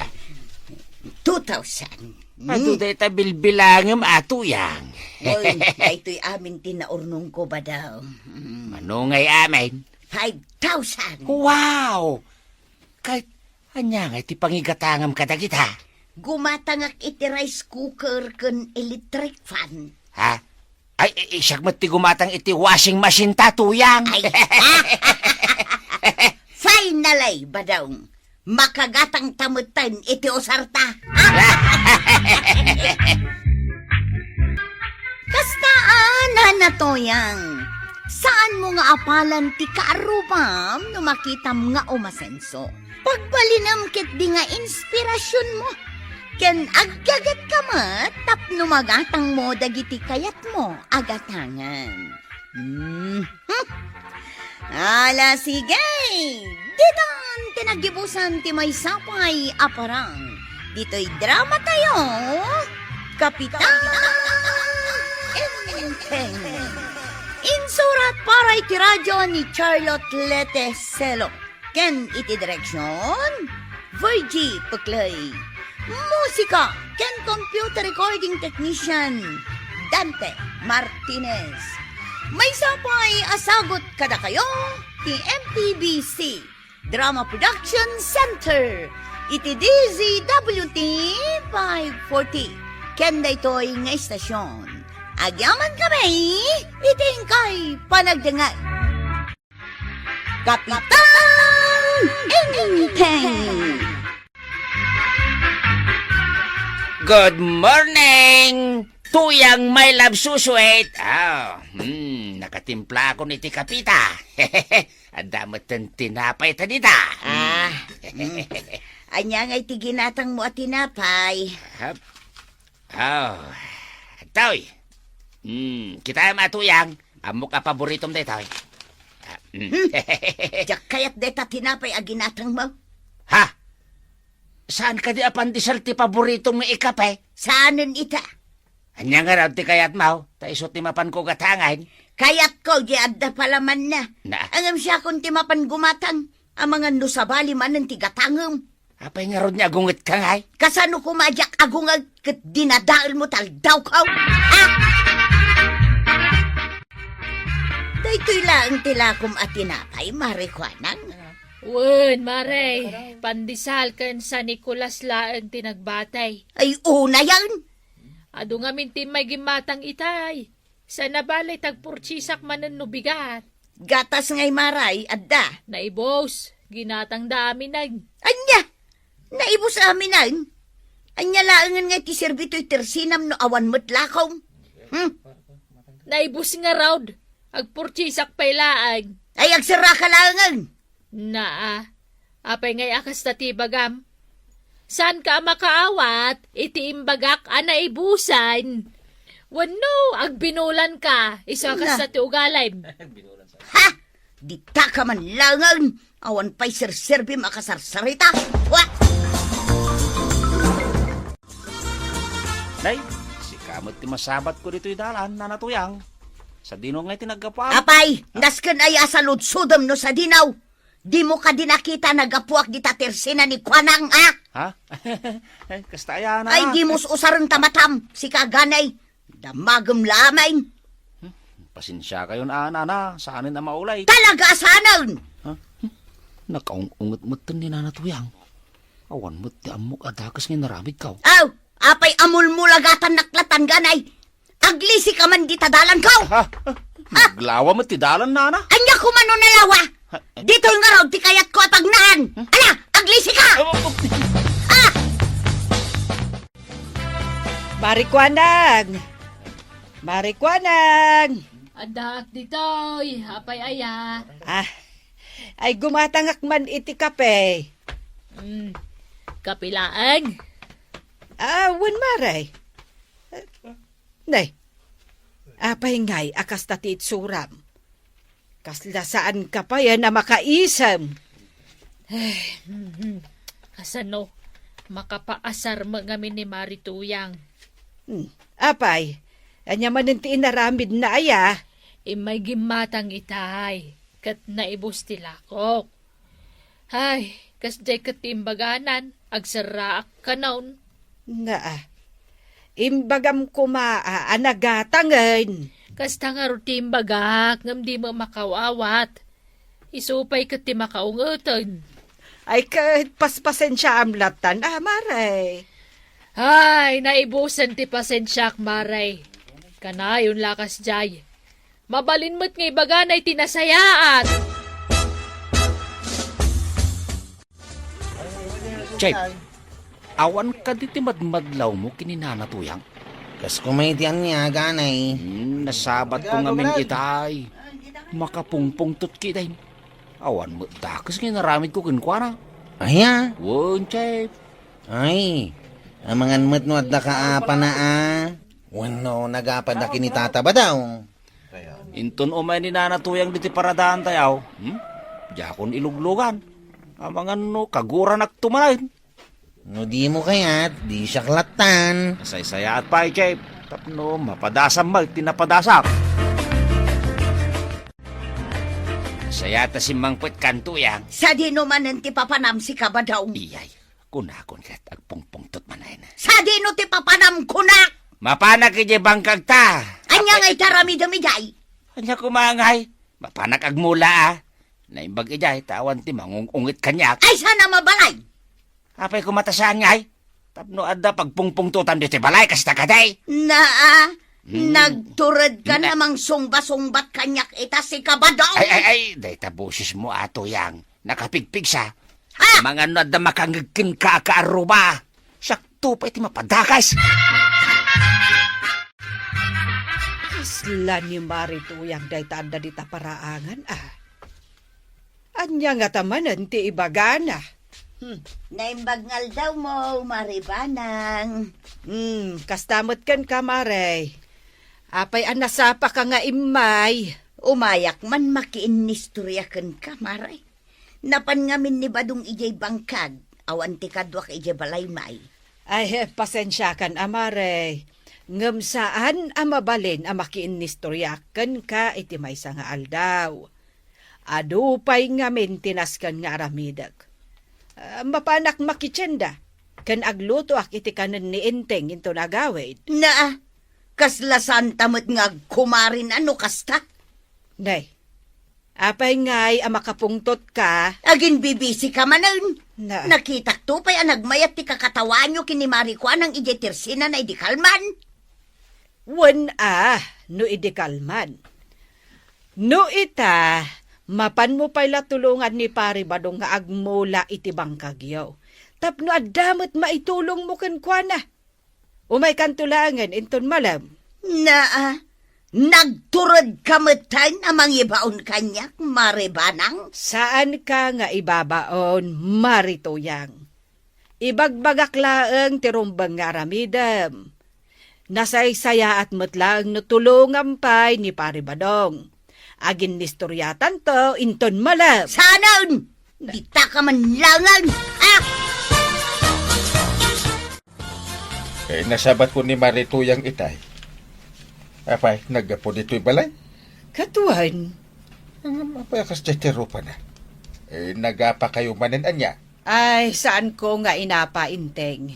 Two thousand. Adu Hmm? dayta bilbilangem, a Tuyang. Oy, daytoy amin ti naurnongko, Badaw. Hmm. Mano ngay amin? Five thousand. Wow! Kay, ania ngay ti pangigatangem kadagita? Gumatangak iti rice cooker ken electric fan. Ha? Ay, i-, siak met ti gumatang iti washing machine ta, Tuyang. Ay, finally, Badong, makagatang ta metten iti usarta. Kasta a, Nana Tuyang, saanmo nga apalan ti kaarrubam no makitam nga umasenso. Pagbalinem ketdi nga inspirasionmo, ken aggagatka met tapno magatangmo dagiti kayatmo a gatangen. Hmm. Hmm. Ala, sige! Ditan ti naggibusan ti maysa pay a parang. Ditoy drama tayo, Kapitan Enteng. Insurat para iti radyo ni Charlotte Lete Selo. Ken iti direksyon, Virgie Peclay. Musika ken computer recording technician, Dante Martinez. Maysa pay a sagut kadakayo ti M P B C Drama Production Center iti D Z W T five forty. Ken daytoy nga istasyon, agyamankami iti inkay panagdengngeg. Kapitan Enteng. Good morning, Tuyang, my love, so sweet. Ah, hmm, nakatimplakon iti kapita. Adda metten tinapay ta dita. Ah, mm. Ania ngay ti ginatangmo a tinapay? Hap. Oh, toy. Hmm, kitaem a Tuyang, ammok a paboritom daytoy. Ah, hmm. Hmm. Diak kayat dayta tinapay a ginatangmo. Ha? Saan kadi a pandesal ti paboritom nga ikape? Saanen ita. Ania ngarud ti kayatmo? Ta isu ti mapanko gatangen. Kayatko, di adda palamanna. Na. Ngem siakon ti mapan gumatang. Amangan no sabali manen ti gatangem. Apay ngarud nga agungetka ngay? Kasano koma a diak agungeg ket dinadaelmo ti aldawko? Ha? Daytoy laeng ti lakom a tinapay, Mare Kuanang. Wen, Mare, pandesal ken San Nicolas laeng ti nagbatay. Ay, unayen! Adu ngamin ti immay gimmatang itay. Saan a bale ti agpurtiesak manen no bigat. Gatas ngay, Mare, adda. Naibus, ginatangda aminen. Ania? Naibus aminen? Ania laengen ngay ti serbi toy tersinam no awan met lakom? Hmm? Naibus ngarud, agpurtiesak pay laeng. Ay, agserraka laengen. Naa, apay ngay a kasta ti ibagam? Saanka a makaawat iti imbagak a naibusan? Wenno, agbinulanka, isu a Na. kasta ti ugalim? Ha? Ditaka man laengen, awan pay serserbim a kasarsarita. Wa! Nay, sika met ti masabatko ditoy dalan, Nana Tuyang. Sadino ngay ti naggapuam? Apay, Ah. nasken aya a saludsodem no sadino? Dimo kadi nakita naggapuak dita tersina ni Kuanang, a? Ha? Kasta aya, Nana? Ay, dimo usaren ta matam, sika ganay. Damagem laeng. Hmm, pasensiakayon a, Nana, saanen a maulay. Talaga a saanen! Ha? Hmm, nakaung-unget metten ni Nana Tuyang. Awan met ti ammok a dakes nga inaramidko. Aw, apay a mulmulagatannak latan ganay? Aglisika man dita dalanko! Ha? Ha? Naglawa met ti dalan, Nana? Ania koma no nalawa? Ha? Ditoy ngarud ti kayatko a pagnaan! Hmm? Ala, aglisika! Oh, oh, oh. Ah! Mare Kuanang! Mare Kuanang! Addaak ditoy, apay aya? Ah, ay gumatangak man iti kape. Mm, kape laeng? Ah, wen, Mare. Nay, apay ngay a kasta ti itsuram? Kasla saanka pay a makaisem. Eh, mhm. Kasano? Makapaasar met ngamin ni Mare Tuyang. Hmm. Apay, ania manen ti inaramidna aya? Immay gimmatang itay. ket naibus ti lakok. Ay, kasdiay ket ti imbaganan, agserraak kanon. Naa, imbagam koma a, a nagatangen. Kasta ngarud ti imbagak, ngem dimo makaw-awat. Isu pay ket ti makaungeten. Ay ket, paspasensiaam lattan, a, Mare. Ay, naibusen ti pasensiak, Mare. Kanayon la kasdiay. Mabalin met nga ibaganay ti nasayaat. Jay, awan kadi ti madmadlawmo ken ni Nana Tuyang? Kas kumay ti ania, ganay. Hmm, nasabatko ngamin itay. Makapungpungtot kitaen. Awan met dakes nga inaramidko kenkuana. Aya? Wen, Jay. Ay, amangan met no adda kaapana a. Wenno nagapada ken ni Tata Badong. Inton umay ni Nana Tuyang ditoy paradaantayo, hmm? Diakon iluglugan. Amangan no kaguranak tumanen. No dimo kayat, di siak lattan. Nasaysayaat pay, Jay. Tapno mapadasam met ti napadasak. Sayaat a simmangpet kan Tuyang. Sadino manen ti papanam, Sika Badong? Iyay. Kunakon ket agpungpungtot manen. Sadino ti papanam kunak? Mapanak idiay bangkagta. Ania ngay ti aramidem idiay? Ania koma ngay? Mapanak agmula a. Naimbag idiay ta awan ti mangung-unget kaniak. Ay, saan a mabalay? Apay koma ta saan ngay? Tapno adda pagpungpungtotam ditoy balay, kasta kadi? Naa, Hmm. nagturedka Na- na mangsungba-sungbat kaniak ita, Sika Badong. Ay, ay, ay, dayta bosesmo a, Tuyang. Nakapigpigsa. Ha? Amangan no adda makangeg kenka a kaarruba. Siakto pay ti mapadakas. Kasla ni Mari Tuyang dayta adda dita paraangan, a. Ania ngata manen ti ibagana? Hmm, naimbag nga aldawmo, Mari Banang. Hmm, kasta met kenka, Mare. Apay a nasapaka nga immay? Umayak man makiinnistoria kenka, Mare. Napan ngamin ni Badong idiay bangkag, awan ti kaduak idiay balay, may. Ay, eh, pasensiakan a, Mare. Ngem saan a mabalin a makiinnistoriak kenka iti maysa nga aldaw. Adu pay ngamin ti nasken nga aramidek. Ah, mapanak makitienda, ken aglutoak iti kanen ni Enteng inton agawid. Naa, kasla santa met nga agkumarin a no kasta? Nay, apay ngay a makapungtotka? Aginbibisika manen. Na- Nakitakto pay a nagmayat ti kakatawaanyo ken ni Mari Kuanang idiay tersinana idi kalman. Wen a, no idi kalman. No ita, mapanmo pay la tulongan ni Pari Badong nga agmula iti bangkagyo. Tapno adda met maitulongmo kenkuana. Umaykanto laengen inton malem. Naa, nagturedka metten a mangibaon kaniak, Mari Banang? Saanka nga ibabaon, Mari Tuyang. Ibagbagak laeng ti rumbeng nga aramidem. Nasaysayaat met laeng no tulongam pay ni Pari Badong. Aginnistoriatanto inton malem. Saanen! Ditaka man laengen! Ah! Eh, nasabatko ni Mari Tuyang itay. Apay, naggapu ditoy balay? Ket wen. Ngem apay a kasdiay ti rupana? Eh, nagapakayo manen ania? Ay, saanko nga inapa, Enteng.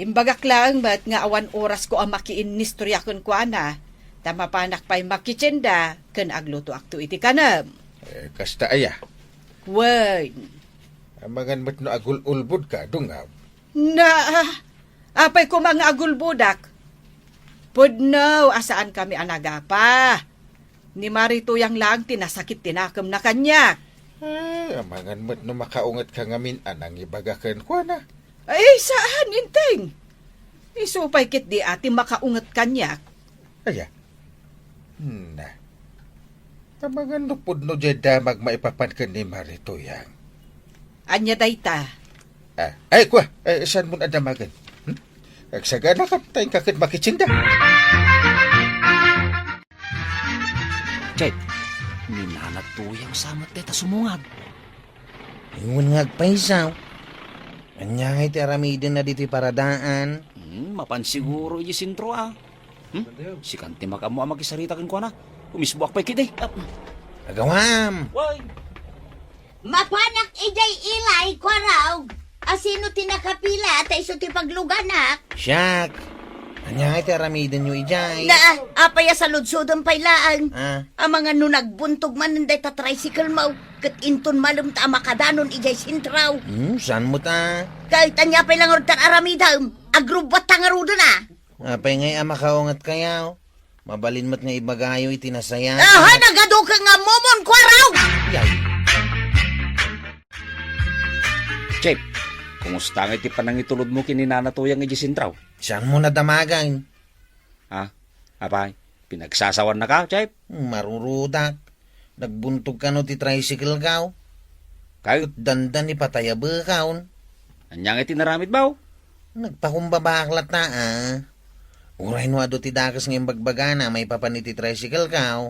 Imbagak laeng met nga awan orasko a makiinnistoria kenkuana, ta mapanak pay makitienda ken aglutoakto iti kanem. Eh, kasta aya? Wen. Amangan met no agul-ulbodka, Dungab. Na, apay koma nga agulbodak? Pudno a saankami a nagapa. Ni Mari Tuyang laeng ti nasakit ti nakemna kaniak. Eh, amangan met no makaungetka ngamin a nangibaga kenkuana. Ay, saan, Enteng. Isu pay ketdi a ti makaunget kaniak. Aya. Na. Amangan no pudno diay damag maipapan ken ni Mari Tuyang. Ania dayta? Ah, ay, kua, eh, saan mon a damagen? Hmm? Agsagana ka, ta inka ket makitienda. Chay, ni Nana Tuyang sa met dayta sumungag. Ingon nga agpaysa. Ania ngay ti aramidenna ditoy paradaan? Hmm, mapan siguro iti sentro, ah. Hmm? Sikan ti makaammo a makisarita kenkuana. Umisboak pay ketdi. Ah. Agawam! Way! Mapanak idiay ilay, Kuarog. Asino ti nakapila ta isu ti pagluganak? Siak. Ania ngay ti aramidenyo idiay? Na, apay a saludsodem pay laeng? Ah. Amangan no nagbuntog manen dayta tricycle mo, ket inton malem ta a makadanon idiay sentraw. Hmm, saan met a? Ket ania pay la ngarud ti aramidem? Agrubbuatta ngaruden a. Apay ngay a makaunget kayo? Mabalin met nga ibagayo iti nasayaat. Aha, nagadu ket nga momon, Kuarog! Yay. Chep, kumusta nga iti panangitulodmo ken ni Nana Tuyang iti sentraw? Saan mo nadamagan? Ha? Apay, pinagsasawannaka, Chep? Marurudak. Nagbuntog kano ti tricycle kaw? Kay? Ket dandan ipatay a bekon. Ania nga iti naramid mo? Nagpakumbabak latta, ah. Uray no adu ti dakes nga imbagbagana maipapan iti tricycle kaw,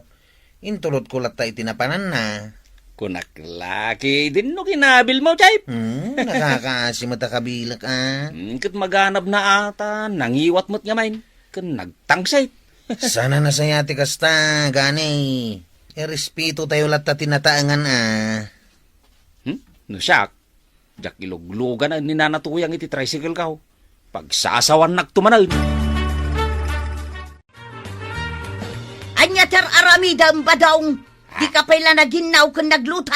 intulodko latta iti napananna. Kunak la, ket dinno kinabil mo, Chep? Hmm, nakakaasi met a kabilek, ah. Hmm, ket maganabna ata, nangiwat met ngamin, ken nagtangsit. Saan a nasayaat ti kasta, gani. Irespeto tayo latta ti nataengan, ah. Hmm? No siak, diak iluglugan ni Nana Tuyang iti tricycle kaw. Pagsasawannakto manen. Ania ti ar-aramidem, Badong? Dika pay la naginnaw ken nagluto?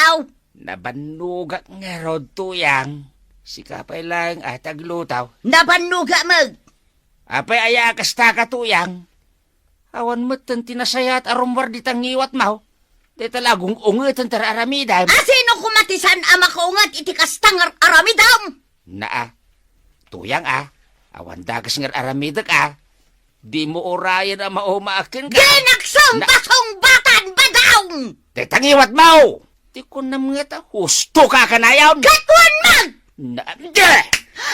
Nabannogak ngarud, Tuyang. Sika pay laeng a ti agluto. Nabannogak met. Apay aya a kasta ka, Tuyang? Awan metten ti nasayaat a rummuar dita ngiwatmo. Dayta la agung-ungeten ti ar-aramidem. A sino koma ti saan a makaunget iti kasta nga ar-aramidem? Naa, Tuyang a, awan dakes nga ar-aramidek a. Dimo urayen a mauma kenka. Dinak sungbasungbatan, Badong! Dayta ngiwatmo! Ti kunam ngata, husto ka kanayon! Ket wen man! Na, de! Ah,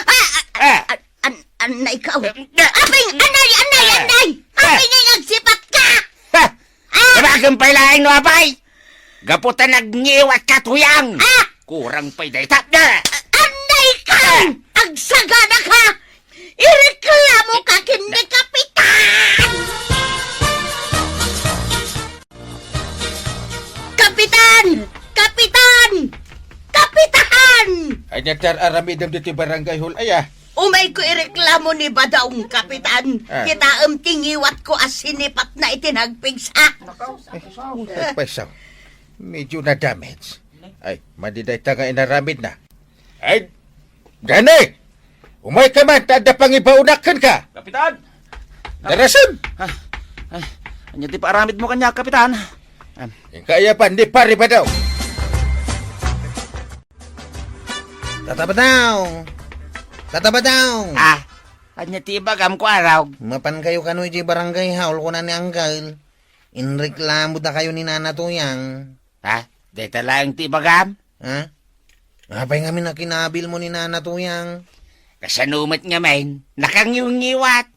ah, Ah! ah, an-, anay ka, oh. Eh, eh, Apay, anay, anay, eh, anay! eh. Apay nga nagsipat ka! Ha! Ah! Ibagan pay laeng no apay! Gapu ta nagngiwat ka, Tuyang! Ah! Kurang pay dayta. Ah! Anay ka! Ah! Agsagana ka! Ireklamo ka ken ni Kapitan! Kapitan! Kapitan! Kapitan! Ania ti ar-aramidem ditoy barangay hall aya? Umayko ireklamo ni Badong, Kapitan. Ah. Kitaem ti ngiwatko a sinipatna iti nagpigsa. Nagpaysaw. Medyo na-damage. Ay, madi dayta nga inaramidna. Ay, Gani! Umayka man, ta adda pangibaonak kenka! Kapitan! Darasen! Ah, ay, ania ti paaramidmo kaniak, Kapitan? Ah. Inka aya pan ni Pare Badong. Tata Badong! Tata Badong! Ah, ania ti ibagam, Kuarog? Mapan kayo kano iti barangay hall, kuna ni Angkel. Inreklamo da kayo ni Nana Tuyang. Ha? Dayta laeng ti ibagam? Ha? Apay ngamin a kinabilmo ni Nana Tuyang? Kasano met ngamin? Nakangiwngiwat.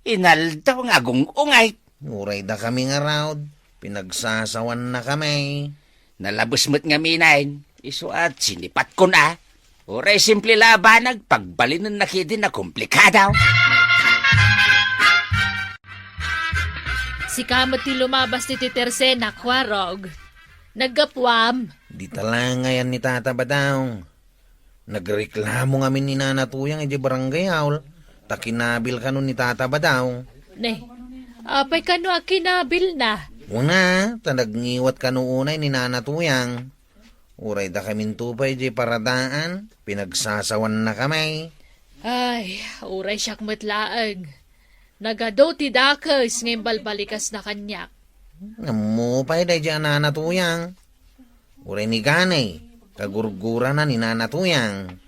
Inaldaw nga agung-ungayt. Uray dakami ngarud, pinagsasawannakami. Nalabes met ngamin, isu a sinipatkon a. Uray simple la a banag, pagbalinenna ketdin a komplikado. Sika met ti lumabas iti tersena, Kuarog. Naggapuam. Dita la ngayan ni Tata Badong. Nagreklamo ngamin ni Nana Tuyang idiay barangay hall, ta kinabil kano ni Tata Badong. Ne, apay kano a kinabilna? Una, ta nagngiwat kano unay ni Nana Tuyang. Uray dakaminto pay idiay paradaan, pinagsasawannakami. Ay, uray siak met laeng. Nagadu ti dakes nga imbalbalikasna kaniak. Ammo pay daydiay a Nana Tuyang. Uray ni Ganay, kagurgurana ni Nana Tuyang.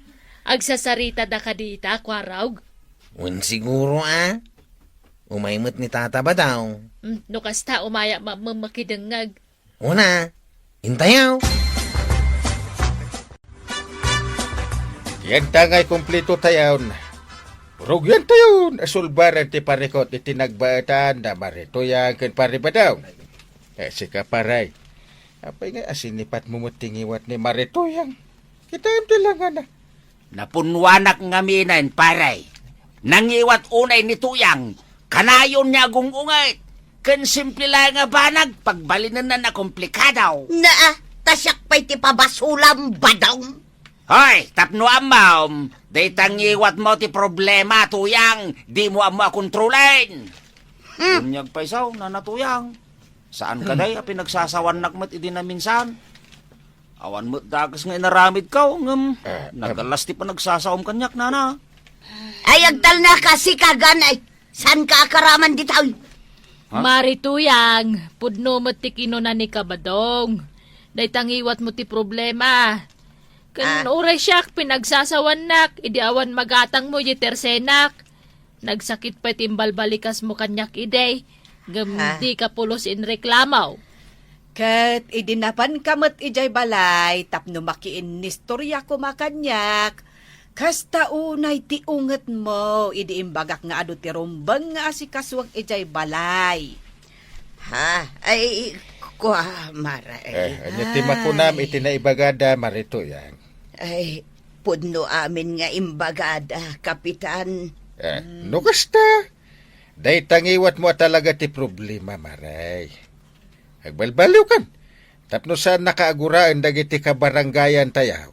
Agsasaritada kadita, Kuarog? Wen siguro a. Umay met ni Tata Badong. Mm, no kasta, umayak ma-, ma-, makidengngeg. Una, intayaw. Yanta ngay kumplito tayon. Rugian tayon a sulbaran ti parikot iti nagbaetan da Mare Tuyang ken Pare Badong. Eh, sika, paray. Apay nga asinipatmo met ti ngiwat ni Mare Tuyang? Kitaem ti langana. Napunnuanak ngaminen, pare. Nangiwat unay ni Tuyang. Kanayon nga agung-unget. Ken simple laeng a banag, pagbalinenna a komplikado. Naa, ta siak pay ti pabasulam, Badong. Hoy, tapno ammom, dayta ngiwatmo ti problema, Tuyang, dimo ammo a kontrolen. Hmm. Unyag pay sao, Nana Tuyang. Saan ka, day, a pinagsasawannak met idi naminsan? Awan met dakes nga inaramidko, ngem Eh, em. nagalas ti panagsasaom kaniak, Nana. Ay, agtalna ka, sikagan, ay, saan ka akaraman ditoy? Ha? Mari Tuyang, pudno met ti kinuna ni Kabadong. Dayta ngiwatmo ti problema. Ken Ah. uray siak, pinagsasawannak, idi awan magatangmo iti tersenak. Nagsakit pay ti imbalbalikasmo kaniak idi, ngem Ah. dika pulos inreklamo. Ket idi napanka met idiay balay tapno makiinnistorya koma kaniak, kasta unay ti ungetmo idi imbagak nga adu ti rumbeng nga asikasuek idiay balay. Ha? Ay, kua, Mara, ay. Eh, ania ti makunam Ay. iti naibagada, Mari Tuyang? Ay, pudno amin nga imbagada, Kapitan. Eh, Mm. no kasta, dayta ngiwatmo a talaga ti problema, Mari. Agbalbaliwkan, tapno saannaka a guraen dagiti kabarangayantayo.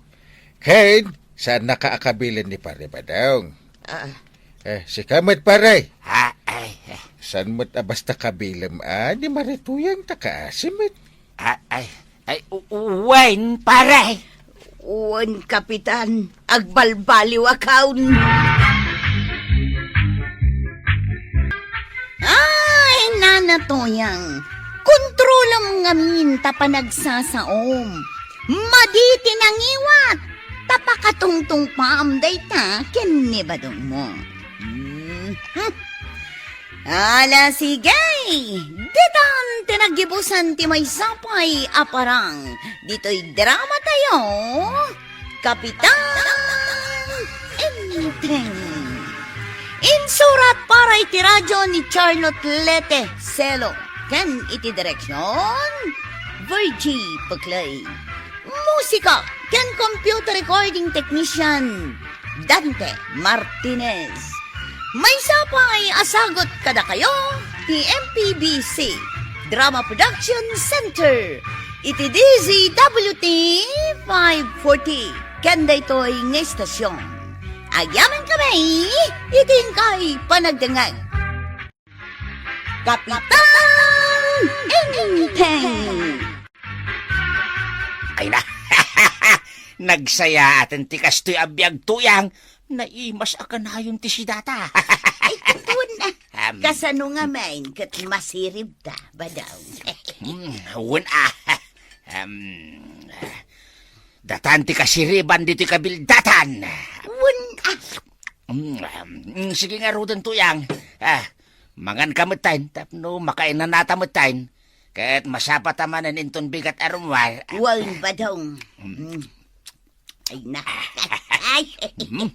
Ken, saannaka a kabilen ni Pare Badong. Ah. Eh, sika met, Pare. Ah, ay, eh. Saan met a basta kabilem a ni Mari Tuyang ta kaasi met? Ah, ay, ay, u-, u-, wen, Pare. Wen, Kapitan, agbalbaliwakon. Ay, Nana Tuyang, kontrolam ngamin ta panagsasaom. Madi ti nangiwat, ta pakatungtungpaam dayta ken ni Badongmo. Hmm. Ala, sige! Ditan ti naggibusan ti maysa pay a parang ditoy drama tayo, Kapitan Enteng. Insurat para iti radyo ni Charlotte Lete Celo ken iti direksyon, Virgie Peclay. Musika ken computer recording technician, Dante Martinez. Maysa pay a sagut kadakayo ti M P B C Drama Production Center iti D Z W T five forty ken daytoy nga istasyon. Agyamankami iti inkay panagdengngeg. Kapitan Enteng! Ay na, nagsayaaten ti kastoy a biag, Tuyang. Naimas a kanayon ti sidata. Ay, ket wen, ah. Am. Kasano ngamin ket masiribta, Badong? Hmm, wen, ah. Am, datan ti kasiriban ditoy kabildatan. Wen, ah. Mm, mm, sige ngaruden, Tuyang. Ah, manganka metten tapno makainanata metten. Ket masapata manen inton bigat a rummuar. Wen, Badong. Mm. Mm. Ay na. Ay. Mm.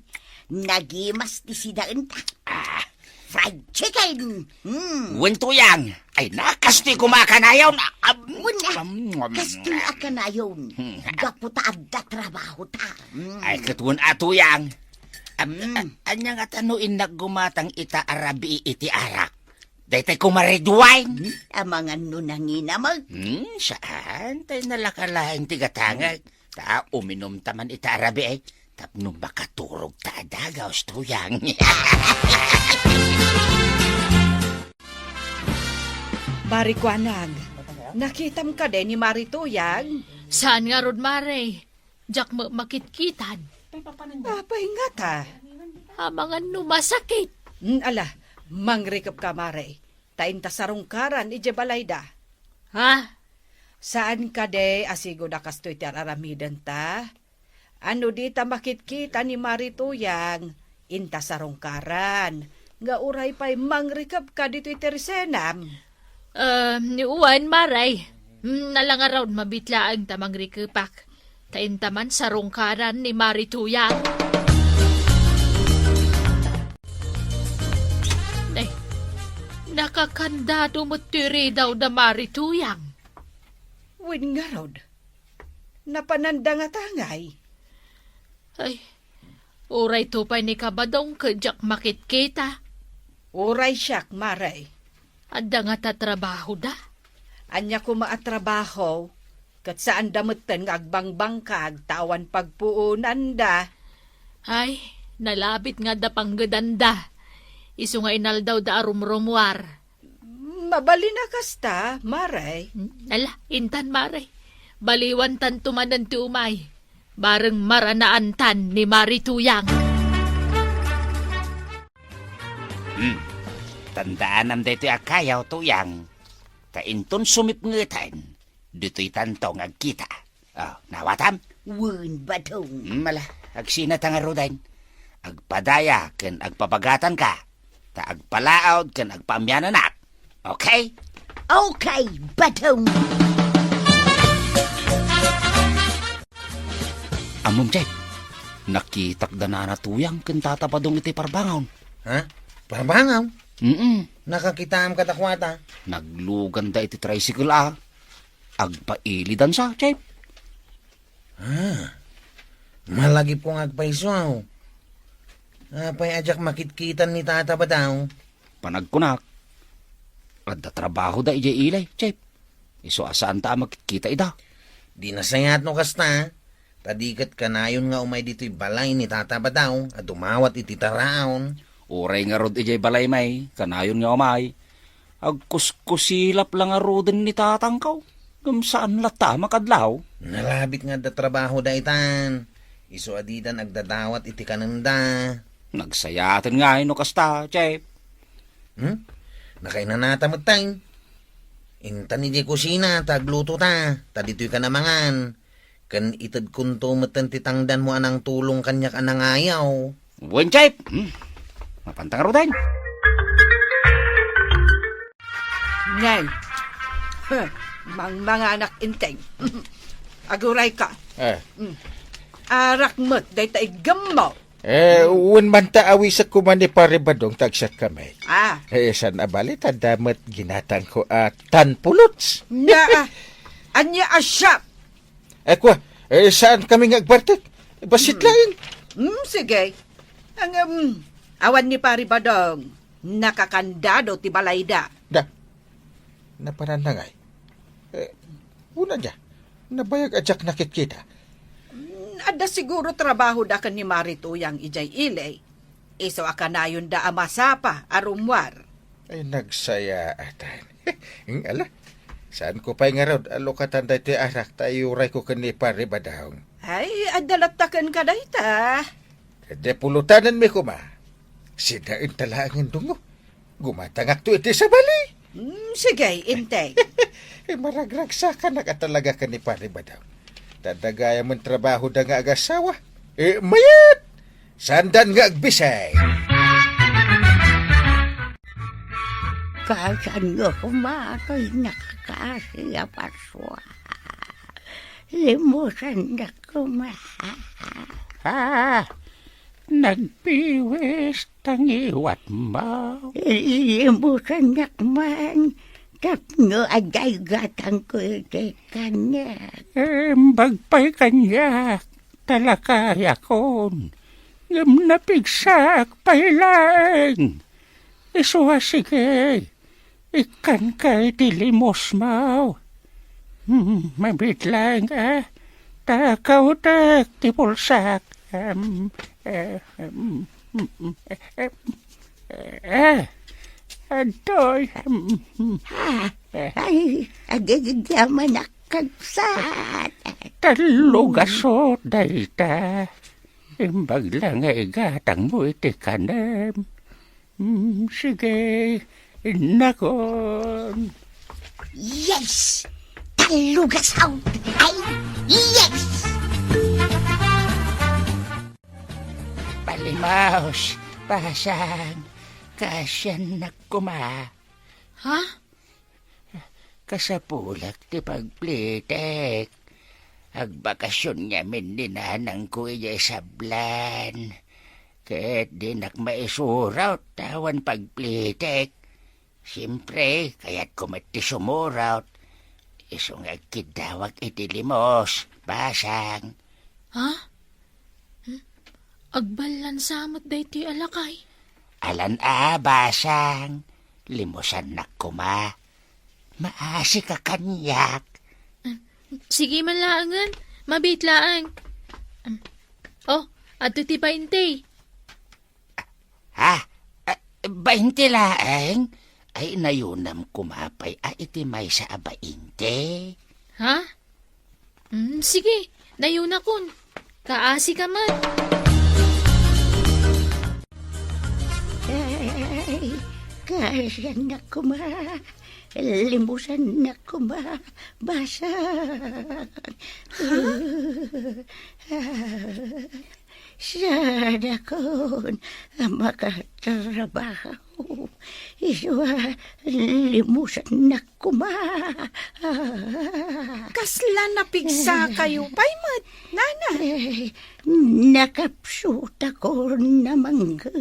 Nagimas ti sidaenta. Ah. Fried chicken. Mm. Wen, Tuyang. Ay na, kastoy koma a kanayon. Ah, ah, Wen, ah. Mm. Kastoy a kanayon. Mm. Gapu ta adda trabahota. Mm. Ay, ket wen a, Tuyang. Am-, Mm. a-, ania ngata no innak gumatang ita a rabii iti arak? Daytay koma red wine? Hmm? Amangan no nanginamek? Hmm, saan? Tay nalaka laeng ti gatangek. Ta uminumta man ita a rabii, tapno makaturogta a dagaus, Tuyang. Mari Kuanag, nakitam kadi ni Mari Tuyang? Saan ngarud, Mari? Diak met makitkitan. Apay ngata? Amangan no masakit. Mm, ala, mangrikepka, Mari. Ta inta sarungkaran idiay balayda. Ha? Saan kadi a sigud a kastoy ti ar-aramidenta? Ano dita makitkita ni Mari Tuyang, inta sarungkaran, nga uray pay mangrikepka ditoy tersenam? Ah, wen, Mari. Hmm, ala ngarud, mabiit laeng ta mangrikepak. Ta inta man sarungkaran ni Mari Tuyang. Nay, nakakandado met ti ridaw da Mari Tuyang. Wen ngarud, napananda ngata ngay? Ay, uray to pay ni Kabadong ket diak makitkita. Uray siak, Mari. Adda ngata trabahoda? Ania koma a trabaho? Ket saanda metten nga agbangbangkag ta awan pagpuonanda. Ay, nalabit nga adda panggedanda. Isu nga inaldawda a rumrumuar. Mabalin a kasta, Mare. Ala, intan, Mare. Baliwantanto manen ti umay. Bareng maranaantan ni Mari Tuyang. Hmm. Tandaanam daytoy a kayaw, Tuyang. Ta inton sumipngeten, ditoy tanto nga agkita. Oh, nawatam? Wen, Badong. Hmm, ala, agsinata ngaruden. Agpadaya ken agpabagatanka. Ta agpalaod ken agpaamiananak. Okay? Okay, Badong. Ammom, Jay, nakitak da Nana Tuyang ken Tata Badong iti parbangon. Ha? Parbangon? Mm-mm. Nakakitaam kadakuada? Nagluganda iti tricycle a. Agpailidan sa, Jay. Ah, malagipko nga agpayso, aw. Apay a diak makitkitan ni Tata Badong? Panagkunak, adda trabahoda idiay ili, Jay. Isu a saanta a makitkita ida. Di nasayaat no kasta, ta di ket kanayon nga umay ditoy balay ni Tata Badong a dumawat iti taraon. Uray ngarud idiay balay may, kanayon nga umay. Agkuskusilap la ngaruden ni tatangko, ngem saan latta a makadlaw. Nalabit nga adda trabahoda itan. Isu a didan agdadawat iti kanemda. Nagsayaaten ngay no kasta, Jay. Hmm? Nakainanata met tay. Intan idiay kusina ta aglutota, ta ditoy ka namangan. Ken itedkonto metten ti tangdanmo a nangtulong kaniak a nangayaw. Wen, Jay. Hmm. Mapanta ngaruden. Nay. Huh. Mangmanganak, Enteng. Aguray ka. Eh. Hmm. Arak met dayta iggemmo. Eh, wen man ta awisek koma ni Pare Badong ta agsatkami. Ah. Eh, saan a bali, ta adda met ginatangko a tan pulots. Naa, ania a siak? Eh, kua, eh, saan kami nga agbartek? Bassit laeng. Hmm, sige. Ang, um, awan ni Pare Badong, nakakandado ti balayda. Da. Napananna ngay. Eh, una dia, nabayag a diak nakitkita. Mm, adda siguro trabahoda ken ni Mari Tuyang idiay ili. Isu a kanayonda a masapa a rummuar. Ay, nagsayaatan. Ing, ala, saanko pay ngarud a lukatan daytoy arak ta iurayko ken ni Pare Badong. Ay, adda latta kenka dayta. Ket di pulutanenmi koma. Sinaen ta laengen dungo. Gumatangakto iti sabali. Mm, sige, Enteng. Eh, maragragsakanak a talaga ken ni Pare Badong. Ta adda gayam trabahoda nga agasawa. Eh, mayat! Saandan nga agbisay. Kasanyo koma toy nakakaasi a Pasko. Limusandak koma. Ah, nagpiwis ta ngiwatmo. Limusandak man tapno adda gatangko iti kaniak. Imbag pay kaniak ta lakayakon, ngem napigsaak pay laeng. Isu a sige, ikkanka iti limosmo. Hmm, mabitlang, eh, ta kautek ti pulsak. Em, eh, em, em, em, eh, eh, adtoy, em, em, Ah, eh. Ay, agigidyaman a kabsat. Tallo gasot dayta. Imbag la nga igatangmo iti kanem. Mm, sige, innakon. Yes! Tallo gasot! Ay, yes! Palimos, Pasang, kaasiannak koma. Ha? Kasapulak ti pagplitek. Agbakasion ngamin ni nanangko idiay sablan. Ket dinak maisurot ta awan pagplitek. Siempre, kayatko met ti sumurot. Isu nga agkiddawak iti limos, Pasang. Ha? Hmm? Agballansa met daytoy a lakay? Alan a, Pasang. Limusannak koma. Maasika kaniak. Sige man laengen, mabiit laeng. Oh, adto ti bainte. Ha? Ah, bainte laeng? Ay, nayunam koma pay a iti maysa a bainte. Ha? Mm, sige, nayunakon. Kaasika met. Ay, kaasiannak koma. Limusannak koma. Basang. Ha? Sadakon a makatrabaho. Isu a limusannak koma. Kasla napigsakayo pay met, nana? Eh, nakapsutakon a mangged.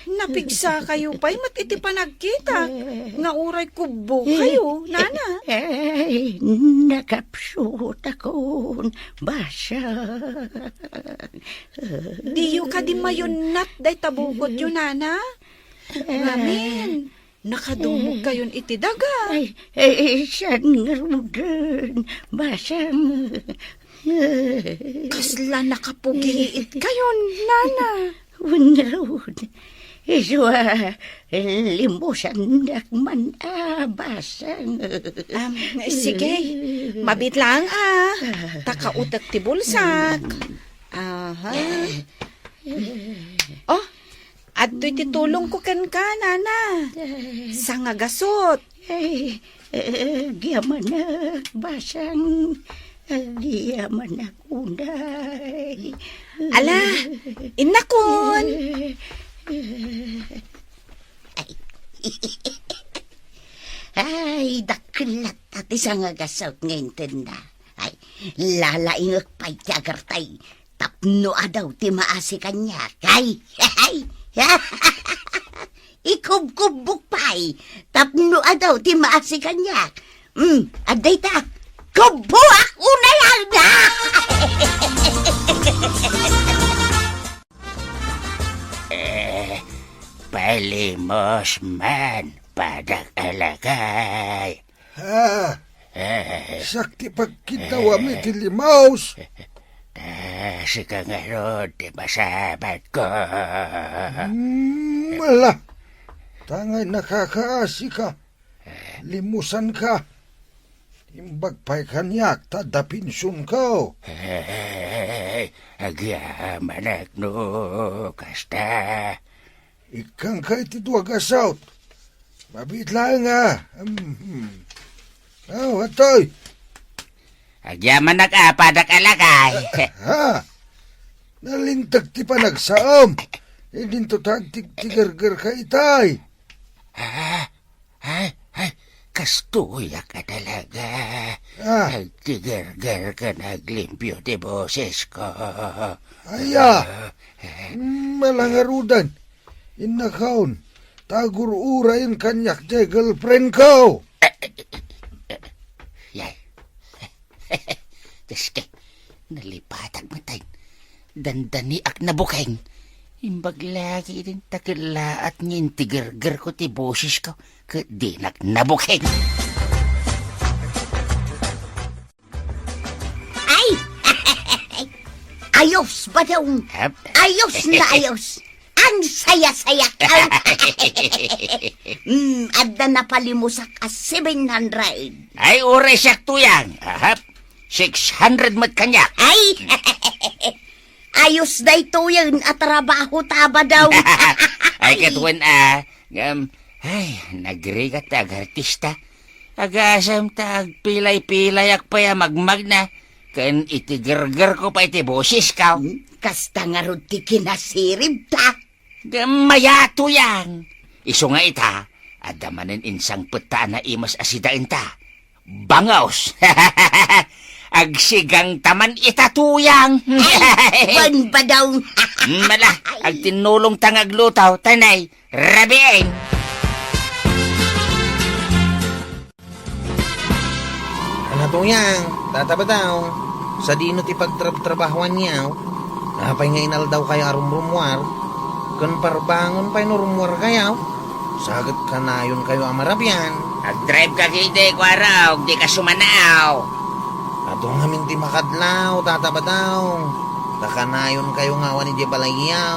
Napigsakayo pay met iti panagkitak nga uray kubbo kayo, nana? Ay, nakapsutakon, basang. Diyo kadi mayunnat dayta bukotyo, nana? Ngamin, nakadumog kayon iti daga. Ay, ay, saan ngaruden, basang. Kasla nakapugiit kayon, nana. Wen ngarud, isu a limusannak man a basang. Am, sige, mabiit laeng a. Ta kautek ti bulsak. Aha. Oh, adtoy ti tulongko kenka, nana. Sangagasut. Ay, eh, agyamanak, basang. Agyamanak unay. Ala, innakon. Ay, dakkel latta ti sangagasut nga intenna. Ay, lalaingek pay ti agartay. Tapno adu ti maasi kaniak. Ay, ay, ikubkubbok pay. Tapno adu ti maasi kaniak. Hmm, adda ita. Kubboak unay, Alda! Eh, palimos man, padak alagay. Ha? Eh. Siak ti pagkiddawam iti limos. Ta sika ngarud ti masabatko. Hmm, ala. Ta ngay nakakaasika. Limusanka. Imbag pay kaniak ta adda pensionko. Eh, agyamanak no kasta. Ikkanka iti dua nga saut. Mabiit laeng a. Mhm. Aw, atoy. Agyamanak a, padak alagay. Ha? Nalinteg ti panagsaom. Idinto ta agtigtigergerka itay. Ah, ay, ay, kastoyak a talaga. Ah. Agtigergerka, naglimpio ti bosesko. Aya. Ah. Malangarudan. Innakon, ta agur-urayen kaniak ti girlfriendko. Yay. Dios ko, nalipatak met ay. Dandaniak nabukeng. Imbag lagi idin ta kellaat nga intigergerko ti bosesko, ket dinak nabukeng. Ay! Ayos, Badong! Ap? Ayos na ayos! Ang saya-saya ka! Hmm, adda napalimusak a seven hundred. Ay, uray siak, Tuyang! Ahap! Six hundred met kaniak! Ay! Ayos daytoyen a trabaho ta, Badong! Ay, ket wen a, ngem, ay, nagrigat ta agartista. Agasem ta agpilay-pilayak pay a magmagna, ken itigergerko pay ti bosesko. Hmm, kasta ngarud ti kinasiribta. Ngem mayat, Tuyang. Isu nga ita, adda manen insangpetta a naimas a sidaenta. Bangaws. Agsigangta man ita, Tuyang. Ay, wen, Badong. Mala, agtinnulongta nga agluto, tanay. Rabiin! Ano, Tuyang? Tata Badong, sadino ti pagtrabtrabahoanyo? Apay nga inaldawkayo a rumrumuar? Ken parbangon pay no rumuarkayo? Saket kanayonkayo a marabian. Agdrive ka ketdi, Kuarog, dika sumanao. Adu ngamin ti makadlaw, Tata Badong. Ta kanayonkayo nga awan idiay balayyo.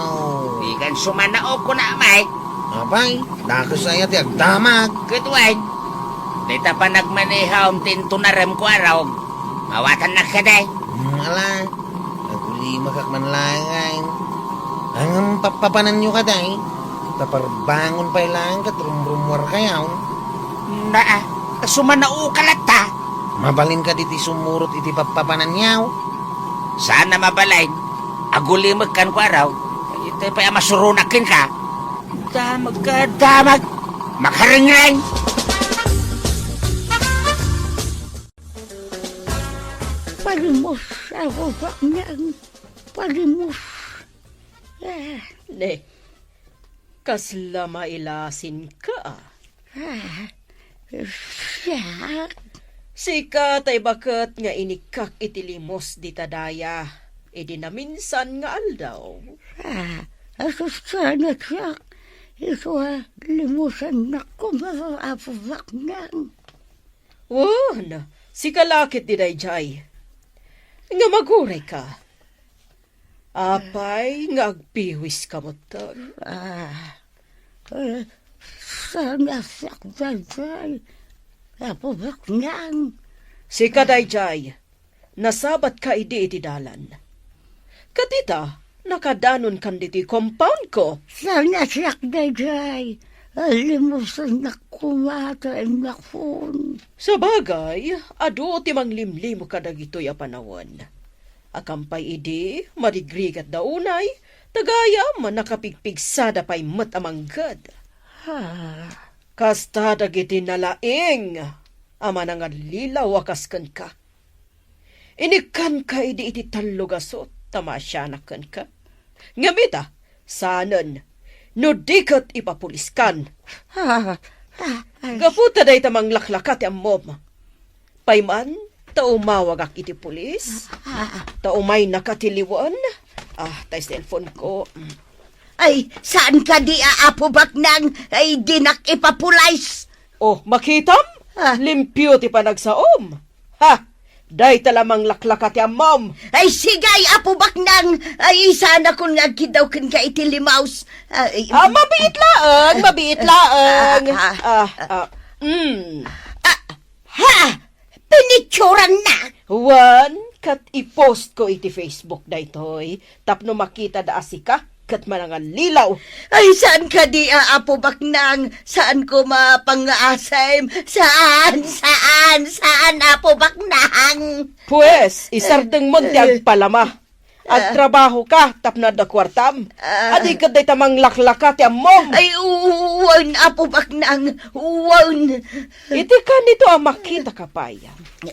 Dikan sumanao, kuna, Mike. Apay, dakes aya ti agdamag. Ket wen, dayta panagmaneham ti intunarem, Kuarog. Mawatannak kadi. Hmm, ala, agulimekak man laeng. Ngem pappapananyo kadi, ta parbangon pay laeng ket rumrummuarkayo. Naa, sumanaoka latta. Mabalin kadi ti sumurot iti pappapananyo? Saan a mabalin. Agulimekkan, Kuarog. Iti pay a masuronak kenka. Damagka, damag! Makarengreng! Palimos, Apo Baknang. Palimos. Ah. Ne, kasla mailasinka. Ah, siak? Sika tay baket nga inikkak iti limos dita daya, idi naminsan nga aldaw. Ah, asusana siak. Isu a limosannak koma, Apo Baknang. Wen, sika la ketdi daydiay. Ngem agurayka. Apay nga agpiwiska metten? Ah, eh, saan a siak daydiay, Apo Baknang? Sika daydiay, nasabatka idi iti dalan. Ket ita, nakadanonkan ditoy compoundko. Saan a siak daydiay, limosannak koma ta innakon. Sabagay, adu ti manglimlimo kadagitoy a panawen. Akan pay idi, marigrigatda unay, ta gayam nakapigpigsada pay met a mangged. Ha? Kasta dagiti nalaing a manangallilaw a kas kenka. Inikkanka idi iti tallogasut ta maasianak kenka. Ngem ita, saanen, no di ket ipapuliskan. Ah, ah, ay. Gapu ta dayta manglaklaka ti ammom. Pay man, ta umawagak iti pulis. Ah, ah. Ta umaynaka ti liwen. Ah, tay cellphone ko. Ay, saan kadi a Apo Baknang? Ay, dinak ipapulis. Oh, makitam? Ah. Limpio ti panagsaom. Ha! Dayta la manglaklaka ti ammom. Ay, sigay, Apo Baknang! Ay, saanakon nga agkiddaw kenka iti limaus. Ay, ah, mabiit laeng, mabiit laeng. Ah, ah, ah. Ah, ah, mm. Ah, ha! Pinitsuranna! Wen, ket i-post ko iti Facebook daytoy. Tapno makitada a sika ket manangallilaw. Ay, saan kadi a Apo Baknang? Saan koma pangngaasem? Saan, saan, saan, Apo Baknang? Pues, isardengmon ti agpalama. Agtrabaho ka tapno adda kuartam. Ah. Adi ket dayta manglaklaka ti ammom. Ay, wen, Apo Baknang, wen. Iti kanito a makita ka pay,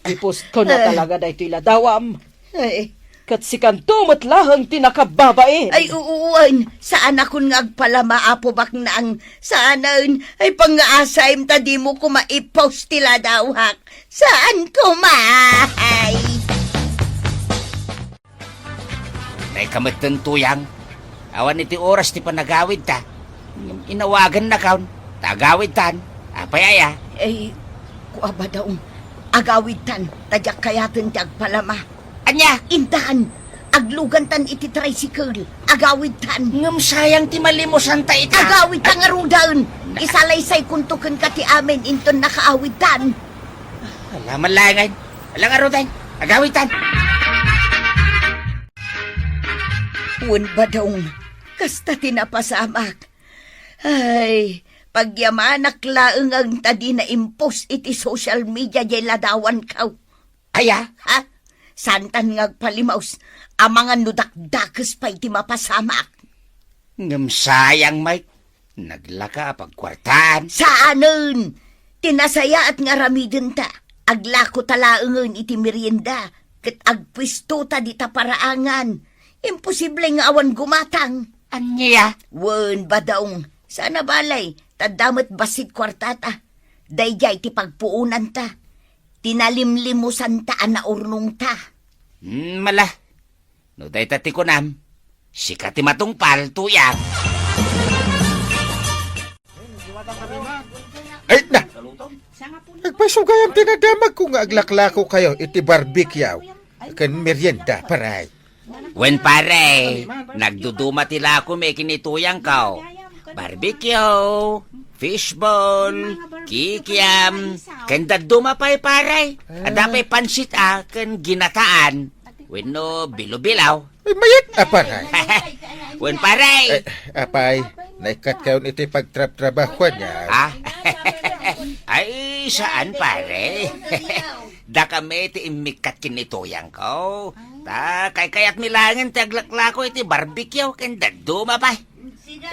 i-post ko na talaga daytoy ladawam. Ay. Ket sikanto met laeng ti nakababain. Ay, wen, saanakon nga agpalama, Apo Baknang. Saanen, ay pangngaasem ta dimo koma i-post ti ladawak. Saan koma? Ay. Tay ka metten, Tuyang. Awan iti oras ti panagawidta. Ngem inawagannakon, ta agawidtan. Apay aya? Ay, kua, Badong, agawidtan, ta diak kayaten ti agpalama. Ania? Intan, aglugantan iti tricycle, agawidtan. Ngem sayang ti malimosanta ita. Agawidtan ngaruden. Na- Isalaysaykonto kenka ti amin inton nakaawidtan. Ala, malangen. Ala, ngaruden. Agawidtan. Wen, Badong, kasta ti napasamak. Ay, pagyamanak laeng ta di naimpos iti social media diay ladawanko. Aya? Ha? Saantan nga agpalimaus, amangan no dakdakes pay ti mapasamak. Ngem sayang, Mike. Naglaka a pagkuartaan. Saanen! Ti nasayaat nga aramidenta, aglakota laengen iti merienda, ket agpuestota dita paraangan. Imposible nga awan gumatang. Ania? Wen, Badong, saan a balay, ta adda met bassit kuartata. Daydiay ti pagpuonanta. Ti nalimlimosanta a naurnongta. Hmm, mala. No dayta ti kunam, sika ti matungpal, Tuyang. Ay, na! Agpayso gayam ti nadamagko nga aglaklako kayo iti barbecue ken merienda, paray. Wen, pare, nagduduma ti lakom ken ni Tuyangko. Barbecue, fishball, kikiam, ken dadduma pay, pare. Adda pay pansit a ken ginataan. Wenno bilo-bilaw. Ay, mayat a, pare. Wen, pare. Eh, apay, naikkat kayon iti pagtrabtrabahuan niya. Ah? Ay, saan, pare? Dakami ti immikkat ken ni Tuyangko. Ta, kaykayatmi laengen ti aglaklako iti barbecue ken dadduma pay.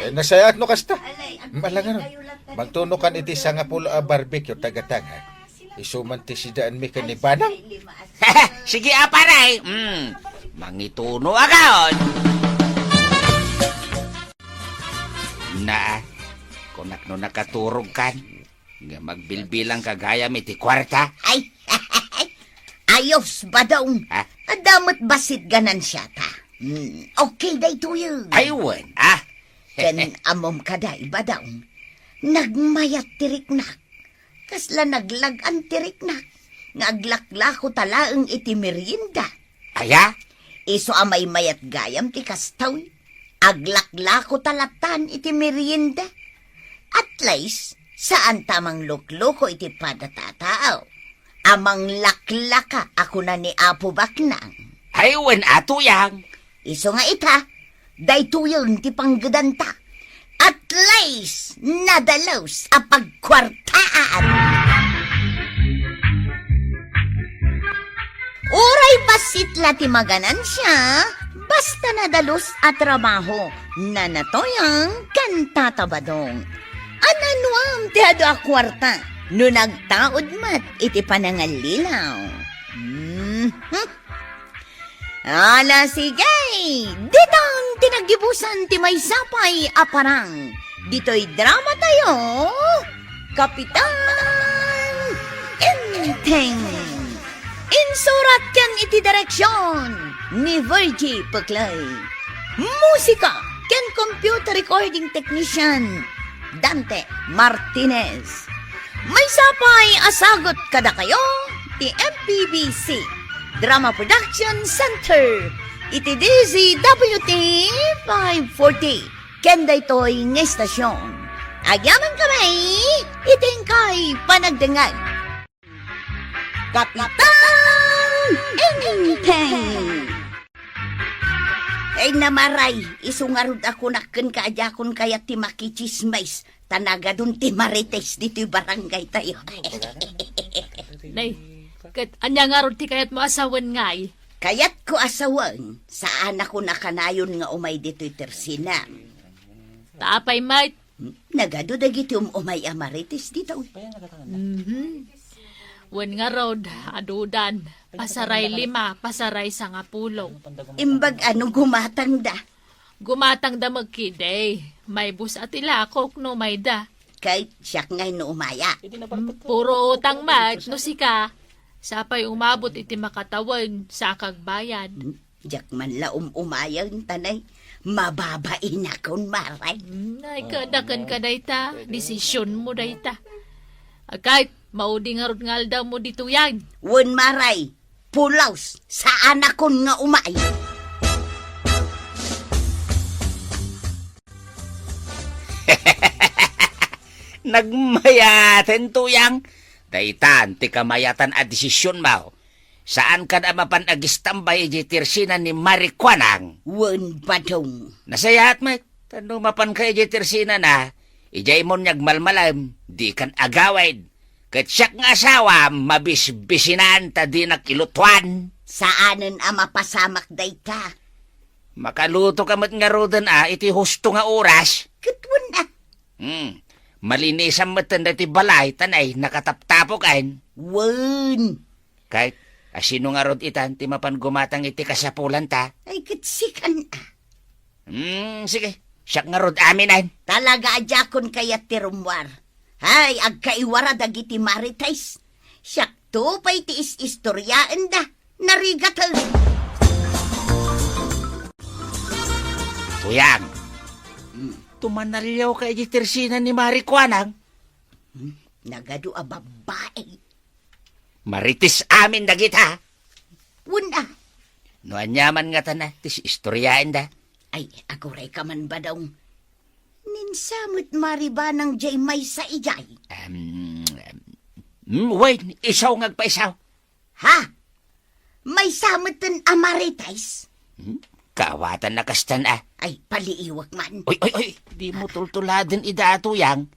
Eh, nasayaat no kasta. Malangan. Magtunokan iti sangapulo a barbecue tagatanga. Isu man ti sidaanmi ken ni Banang. Sige, a, pare. Mm. Mangituno a kaon. Na, kunak no nakaturogkan nga magbilbilang ka gayam iti kuarta. Ay, ayos, Badong. Ha? Adda met bassit ganansiata. Mm, okay daytoyen. Ay, wen, ah. Ken ammom kadi, Badong, nagmayat ti riknak. Kasla naglag-an ti riknak nga aglaklako ta laeng iti merienda. Aya? Isu a maymayat gayam ti kastoy, aglaklako ta latan iti merienda. At least, saan ta manglukloko iti pada ta a tao a manglaklaka a kuna ni Apo Baknang. Ay, wen a, Tuyang. Isu nga ita, daytoyen ti panggedanta. At least, nadalus a pagkuartaan. Uray bassit la ti maganansia, basta nadalus a trabaho, Nana Tuyang ken Tata Badong. Ananuam ti adu a kuarta no nagtaud met iti panangallilaw. Mhm. Ala, sige! Ditan ti naggibusan ti maysa pay a parang. Ditoy drama tayo, Kapitan Enteng. Insurat ken iti direksyon ni Virgie Peclay. Musika ken computer recording technician Dante Martinez. Maysa pay a sagut kadakayo ti M P B C Drama Production Center iti D Z W T five forty ken daytoy nga istasyon. Agyamankami iti inkay panagdengngeg. Kapitan Enteng! Ay, Namaray, isu ngarud a kunak kenka a diakon kayat ti makitsismis, ta nagadun ti Marites ditoy barangay tayo. Nay, ket ania ngarud ti kayatmo a sawen ngay? Kayatko a sawen, saanakon a kanayon nga umay ditoy tersinam. Ta apay met? Hmm? Nagadu dagiti um-umay a Marites ditoy. Mhm. Wen ngarud, adudan, pasaray lima, pasaray sangapulo. Imbag a no gumatangda? Gumatangda met ketdi. Maibus a ti lakok no umayda. Ket siak ngay no umaya. Hmm, puro utang met no sika. Sapay umabot iti makatawen, saan ka agbayad. Hmm. Diak man la um-umayen, ta nay, mababainakon, Maray. Mm, ay, kada kenka dayta, desisyonmo dayta. Agkayat, maudi ngarud nga aldawmo ditoyen. Wen, Maray, pulos, saanakon nga umay. Nagmayaten, Tuyang. Daytan ti kamayatan a desisyonmo. Saankan a mapan agistambay idiay tersina ni Marikuanang. Wen, Badong. Nasayaat met, ta no mapanka idiay tersinana, idiay mon nga agmalmalem, dikan agawid. Ket siak nga asawam, mabisbisinan ta dinak ilutuan. Saanen a mapasamak dayta. Makalutoka met ngaruden a iti husto nga oras. Ket wen a. Hmm. Malinisam metten daytoy balay, ta nay, nakataptapoken. Wen. Ket, a sino ngarud itan ti mapan gumatang iti kasapulanta? Ay, ket sikan a. Hmm, sige. Siak ngarud aminen. Talaga a diakon kayat ti rummuar. Hay, agkaiwara dagiti Marites. Siakto pay ti is-istoriaenda. Narigaten. Tuyang, hmm, tumanaliawka idiay tersina ni Marikuanang? Hmm? Nagadu a babbai. Marites amin dagita. Wen a. No aniaman ngata ti istoryaenda. Ay, agurayka man, Badong. Ninsamet Maribanang jay maysa idiay. Em, em, mm, wen, isu nga agpaisu. Ha? Maysa metten a Marites? Hmm? Kaawatan na kastan a. Ay, paliiwek man. Oy, oy, oy, dimo tultuladen ida a Tuyang.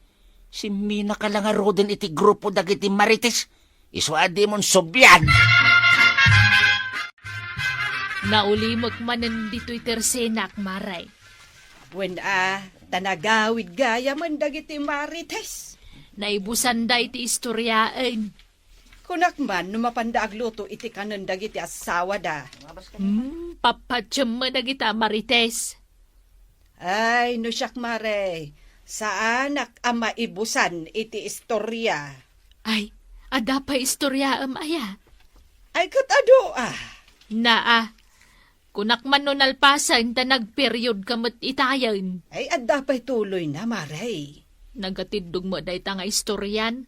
Simminaka la ngaruden iti grupo dagiti Marites. Isu a dimon sublian. Naulimek manen ditoy tersenak, Mare. Wen a, ta nagawid gayamen dagiti Marites. Naibusanda iti istoryaen. Kunak man no mapanda agluto iti kanen dagiti assawada. Hmm, papatiemmo dagita a Marites. Ay, no siak, Mare, saanak a maibusan iti istorya. Ay, adda pay istoryaem aya? Ay, ket adu a. Naa, kunak man no nalpasen ta nagperiodka met itayen. Ay, adda pay tuloyna, Mare. Nagatiddog met dayta nga istorian.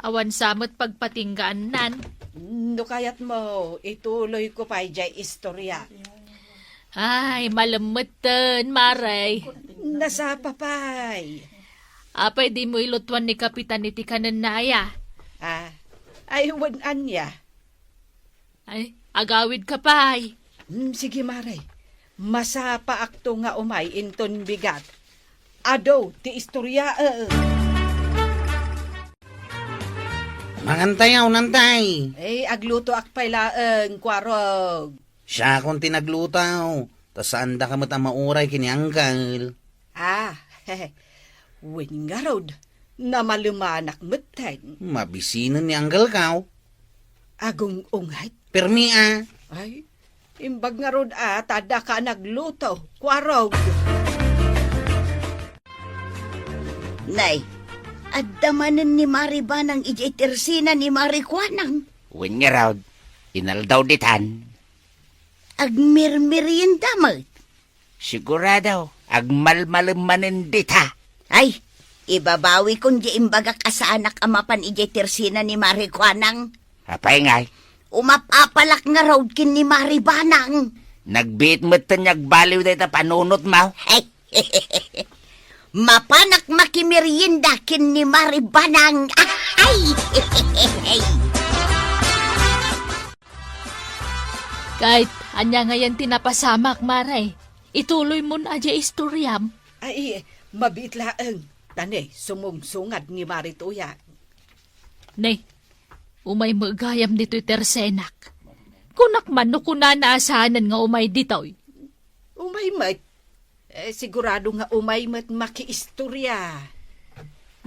Awan sa met pagpatinggaannan. No kayatmo, ituloyko pay jay istorya. Ay, malemmetten, Mare. Nasapa pay. Apay dimo ilutuan ni Kapitan iti kanenna aya? Ah, ay, wen ania. Ay, agawidka pay. Hmm, sige, Mare. Masapaakto nga umay inton bigat. Adu ti istorya, eh. Mangantay, awnantay. Eh, aglutoak pay laeng, Kuarog. Siakon ti nagluto, ta saandaka met a mauray ken ni Angkel. Ah, wen ngarud, namalemanak metten. Mabisinen ni Angkelko. Agung-unget? Permi a. Ay, imbag ngarud a, ta addaka a nagluto, Kuarog. Nay, adda manen ni Mari Banang idiay tersena ni Mari Kuanang. Wen ngarud, inaldaw ditan. Agmirmirienda met. Sigurado, agmalmalem manen dita. Ay, ibabawikon diay imbagak a saanak a mapan idiay tersena ni Mari Kuanang. Apay ngay? Umapapalak ngarud ken ni Mari Banang. Nagbiit metten nga agbaliw dayta panunotmo. Ay, mapanak makimerienda ken ni Mari Banang. Ay! Ket ania ngayen ti napasamak, Mare? Ituloymon a diay istoriam. Ay, mabiit laeng. Ta ne, sumungsungad ni Mari Tuyang. Ne, umay met gayam ditoy tersenak. Kunak man no kunana a saanen nga umay ditoy. Umay met. Eh, sigurado nga umay met makiistorya.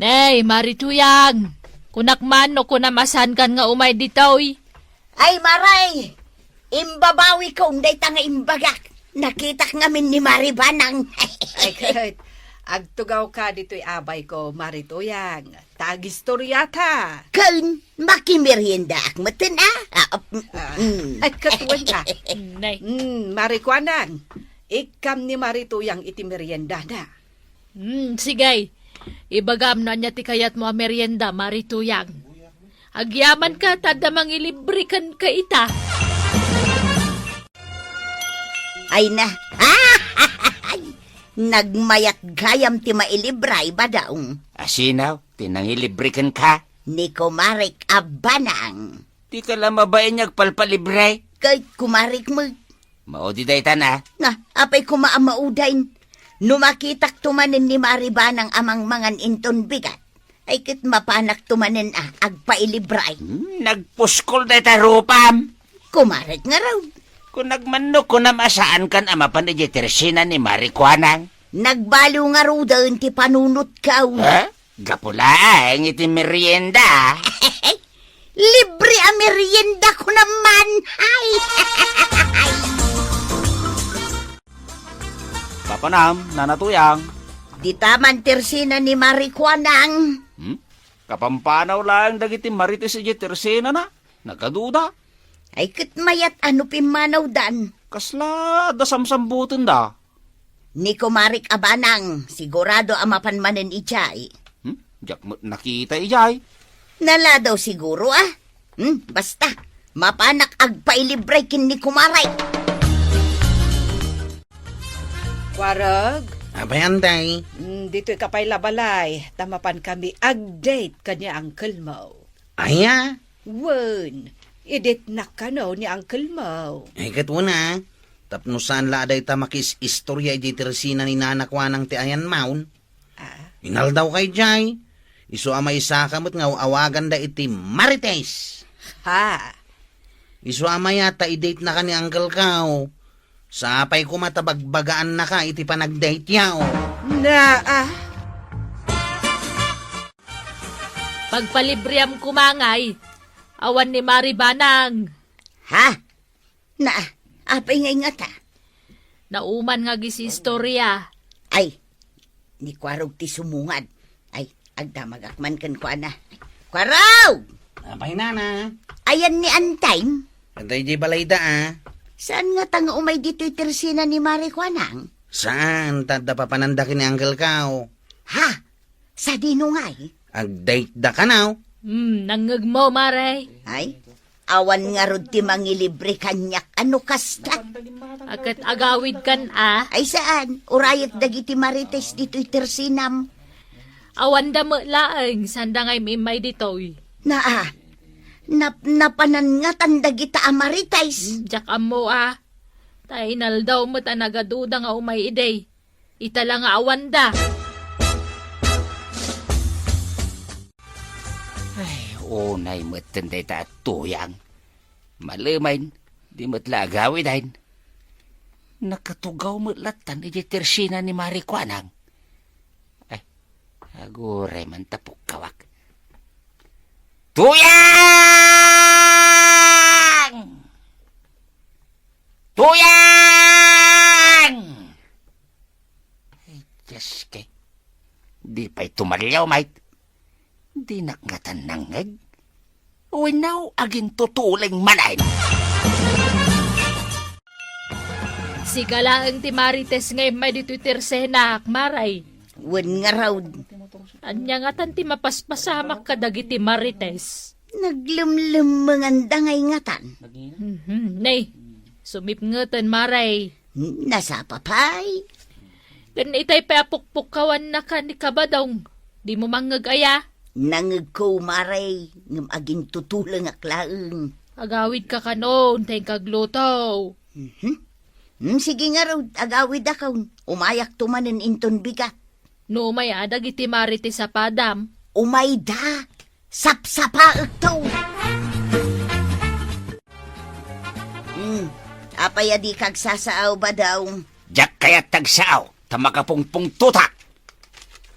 Nay, Mari Tuyang, kunak man no kunam a saankan nga umay ditoy. Ay, Maray! Imbabawikon dayta nga imbagak. Nakitak ngamin ni Mari Banang. Ay, ket, agtugawka ditoy abayko, Mari Tuyang. Ta agistoryata. Ken, makimeriendaak metten, a? Ah, mm, Ah, mm. Ay, ket wen a. Nay. Mm, Mari Kuanang, ikkam ni Mari Tuyang iti meriendana. Mm, sige. Ibagam no ania ti kayatmo a merienda, Mari Tuyang. Agyamanka ta adda mangilibre kenka ita. Ay na. Nagmayat gayam ti mailibray, Badong. A sino ti nangilibre kenka? Ni kumarek a Banang. Dika la mabain nga agpalpalibre. Ket kumarek met. Maudi daytan a. Nga, apay koma a maudayen? No makitakto manen ni Mari Banang a mangmangan inton bigat, ay ket mapanakto manen a agpailibray. Hmm, nagpuskol dayta rupam. Kumarek ngarud. Kunam man no kunam a saankan a mapan idiay tersena ni Mari Kuanang. Nagbaliw ngaruden ti panunotko. Ha? Gapu laeng iti merienda. Libre a merienda ko naman. Ay! Papanam, Nana Tuyang. Dita man tersena ni Mari Kuanang. Hmm? Kapampanaw laeng dagiti Marites idiay tersenana. Nagaduda. Ay, ket mayat a no pimmanawdan. Kasla adda samsambutenda? Ni kumarek a Banang, sigurado a mapan manen idiay. Hmm? Diak met nakita idiay. Naladaw siguro, ah. Hmm, basta, mapanak agpailibre ken ni kumare. Warag? Apay, Antay? Hmm, ditoy ka pay la balay, ta mapan kami ag-date ken ni uncle mo. Aya? Wen, i-date-nak kano ni uncle mo. Ay, ket wen a, tapno saan la a dayta makis-istorya idiay tersina ni Nana Kuanang ti ayan maon. Ah. Inaldaw kay jay, isu a maysaka met nga aw-awaganda iti Marites. Ha? Isu a mayat ta i-date-naka ni Uncle Kao. Sapay koma ta bagbagaannaka iti panag-date-yo. Naa. Pagpalibriam koma ngay, awan ni Mari Banang. Ha? Na, apay nga ingata? Nauman nga agis-istorya. Ay, ni Kuarog ti sumungad. Ay, agdamagak man ken kuana. Kuarog! Apay, Nana? Ayan ni Antay? Adda idiay balayda, ah. Saan ngata nga umay ditoy tersina ni Mari Kuanang? Saan, ta adda papananda ken ni Uncle Kao. Ha? Sadino ngay? Ag-date-da kano? Hmm, nangngegmo, Mare. Ay, awan ngarud ti mangilibre kaniak a no kasta. A ket agawidkan a? Ay saan, urayek dagiti Marites ditoy tersinam. Awanda met laeng, sanda nga im-immay ditoy. Naa, nap-, napanan ngatan dagita a Marites. Hmm, diak ammo a. Ta inaldaw met a nagaduda nga umay idi. Ita la nga awanda. Ay, unay metten dayta a tuyang. Malemen, di met la agawiden. Nakatugaw met lattan idiay tersina ni Mari Kuanang. Ay, aguray man ta pukkawak. Tuyang! Tuyang! Ay, Diyos ke. Di pay tumalyaw, mait. Dinak ngatan nangngeg. Wenno, agintutuleng manen. Sika laeng ti Marites nga immay ditoy tersenak, Maray. Wen ngarud. Ania ngatan ti mapaspasamak kadagiti Marites? Naglemlemmenganda ngay ngatan. Mhm, ne, sumipngeten, Maray. Nasapa pay. Ken itay pay a pukpukkawannaka ni Kabadong, dimo mangngeg aya? Nangngegko, Maray, ngem agintutulengak laeng. Agawidka kanon, ta inka agluto. Mhm. Hmm, sige ngarud, agawidakon. Umayakto manen inton bigat. No umay a dagiti Marites a padam? Umayda. Sapsapaekto. Hmm, apay a dika agsasaaw, Badong? Diak kayat ti agsaaw, ta makapungpungtotak.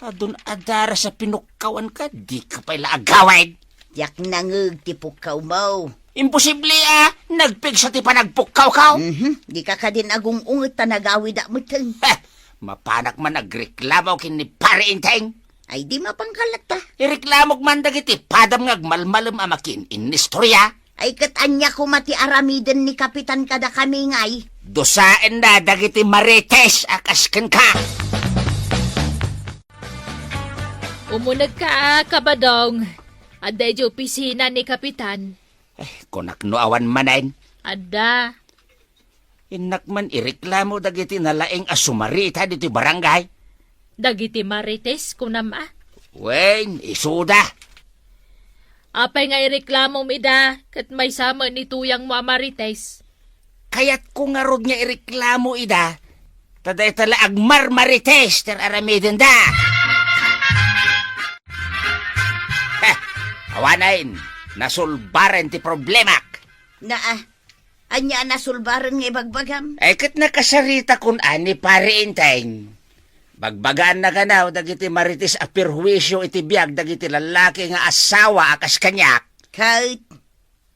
Adun a daras a pinukkawanka, dika pay la agawid. Diak nangngeg ti pukkawmo. Imposible a nagpigsa ti panagpukkawko. Mhm, dika kadin agung-unget ta nagawidak metten. Heh, mapanak man agreklamo ken ni Pare Enteng. Ay, di mapanka latta. Ireklamok man dagiti padam nga agmalmalem a makiin-innistorya. Ay, ket ania koma ti aramiden ni Kapitan kadakami ngay? Dusaenna dagiti Marites a kas kenka. Umunegka a, Kabadong. Adda idiay opisina ni Kapitan. Eh, kunak no awan manen. Adda. Innak man ireklamo dagiti nalaing a sumarita ditoy barangay. Dagiti Marites, kunam a? Wen, isuda. Apay nga ireklamom ida, ket maysa met ni tuyangmo a Marites? Kayatko ngarud nga ireklamo ida, ta dayta la agmarmarites ti aramidenda. Heh, awanen, nasulbaren ti problemak. Naa, ania a nasulbaren nga ibagbagam? Ay, ket nakasaritakon a ni Pare Enteng. Bagbagaanna kano dagiti Marites a perhuisio iti biag dagiti lallaki nga asawa a kas kaniak. Ket?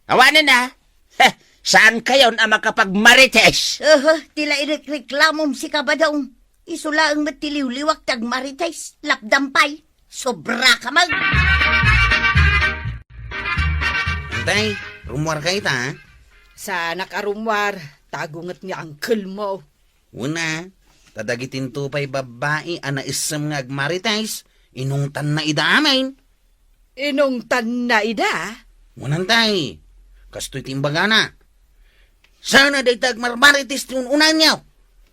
Awanen a. Heh, saankayon a makapagmarites. Oho, ti la irekreklamom sika, Badong. Isu laeng met ti liwliwak ti agmarites. Lapdam pay. Sobra ka man. Antay, rummuarka ita, a? Saanak a rummuar, ta agunget ni uncle mo. Wen a, ta dagitinto pay babbai a naessem nga agmarites, Inungtanna ida amin. Inungtanna ida? Wen, Antay, kastoy ti imbagana. Sana dayta agmarmarites ti un-unaenyo.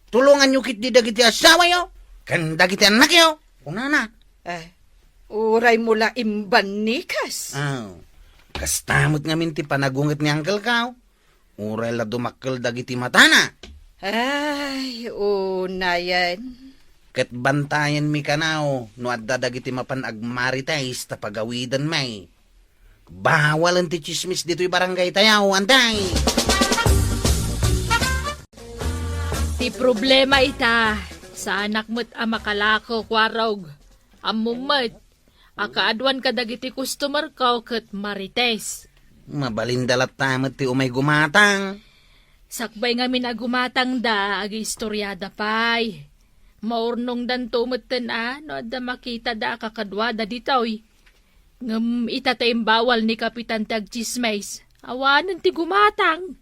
Tulonganyo ketdi dagiti assawayo ken dagiti annakyo, kunana. Eh, uraymo la imbannikas. Ah, kasta met ngamin ti panagunget ni Uncle Kao. Uray la dumakkel dagiti matana. Ay, unayen. Ket bantayenmi kano no adda dagiti mapan agmarites ta pagawidenmi. Bawalen ti tsismis ditoy barangay tayo, Antay! Ti problema ita, saanak met a makalako, Kuarog. Ammom met, a kaaduan kadagiti customer-ko ket marites. Mabalinda latta met ti umay gumatang. Sakbay ngamin a gumatangda, agiistoriada pay. Maurnongdanto metten a no adda makitada a kakaduada ditoy. Ngem ita ta imbawal ni Kapitan ti agtsismis, awanen ti gumatang.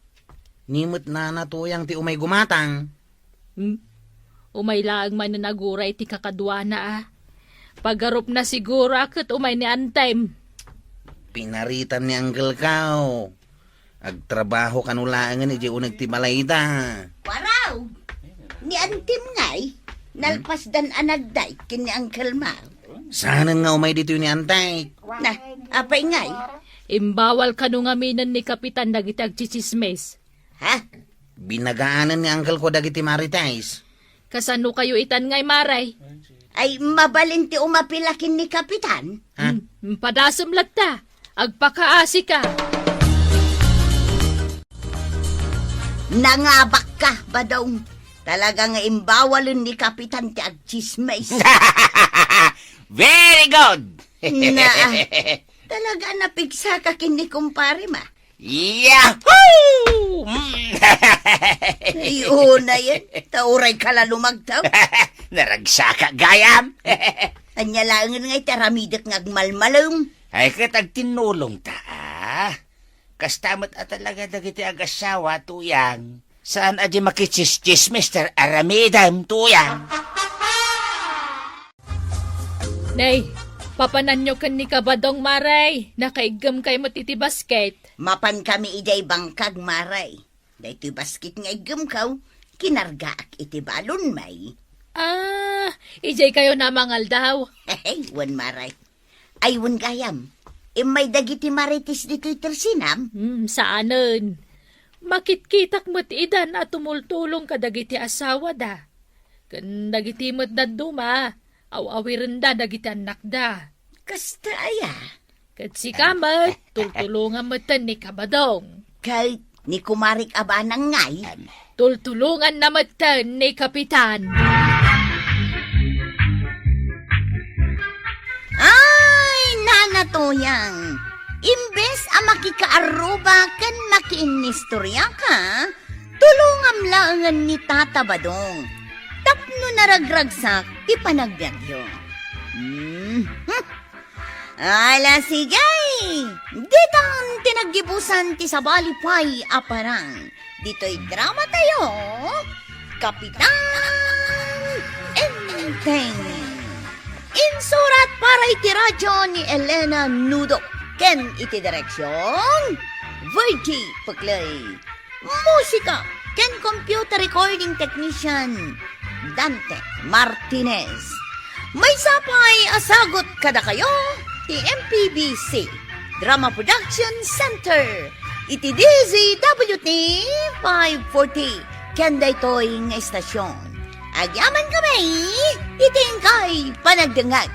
Ni met nana Tuyang ti umay gumatang. Hmm? Umay laeng manen agura iti kakaduana a. Pagarupna siguro a ket umay ni Antem. Pinaritan ni Uncle Kao. Agtrabaho kano laengen idiay uneg ti balayda. Waraw! Ni Antem ngay, nalpasdan a nagdayeg ken ni Uncle Mao. Saanen nga umay ditoy ni Antek? Na, apay ngay? Imbawal kano ngaminen ni Kapitan dagiti agtsitsismis. Ha? Binagaanen ni uncle-ko dagiti marites. Kasano kayo itan ngay, Mare? Ay, mabalin ti umapila ken ni Kapitan? Ha? Hmm, padasem latta. Agpakaasika. Nangabakka, Badong. Talaga nga imbawalen ni Kapitan ti agtsismis. Very good! Na, talaga napigsaka ken ni kumparem a. Yahoo! Mm. Ay, unayen. Ta uray ka la lumagtaw. Naragsaka gayam. Ania laengen nga iti aramidek nga agmalmalem? Ay, ket agtinnulongta, a. Kasta met a talaga dagiti agassawa, Tuyang. Saan a di makitsismis, Mister Aramidem, Tuyang. Nay, papananyo ken ni Kabadong, Mare. Nakaiggem kay met iti basket. Mapan kami idiay bangkag, Mare. Daytoy basket nga iggemko, kinargaak iti balon, may. Ah, idiay kayo namangaldaw? Wen, Mare. Ay, wen gayam, immay dagiti marites ditoy tersinam? Hmm, saanen. Makitkitak met idan a tumultulong kadagiti asawada. Ken dagiti met dadduma, aw-awirenda dagiti annakda. Kasta aya? Ket sika met, tultulongam metten ni Kabadong. Ket ni kumarek a banang ngay? Em. Tultulonganna metten ni Kapitan. Ay, Nana Tuyang, imbes a makikaarruba ken makiinnistoriaka, tulongam laengen ni Tata Badong tapno naragragsak ti panagbiagyo. Hmm. Ala, sige! Ditan ti naggibusan ti sabali pay a parang. Ditoy drama tayo, Kapitan Enteng. Insurat para iti radyo ni Elena Nudo ken iti direksyon, Virgie Puclay. Musika ken computer recording technician, Dante Martinez. Maysa pay a sagut kadakayo ti M P B C Drama Production Center iti D Z W T five forty ken daytoy nga istasyon. Agyaman kami iti inkay panagdengngeg.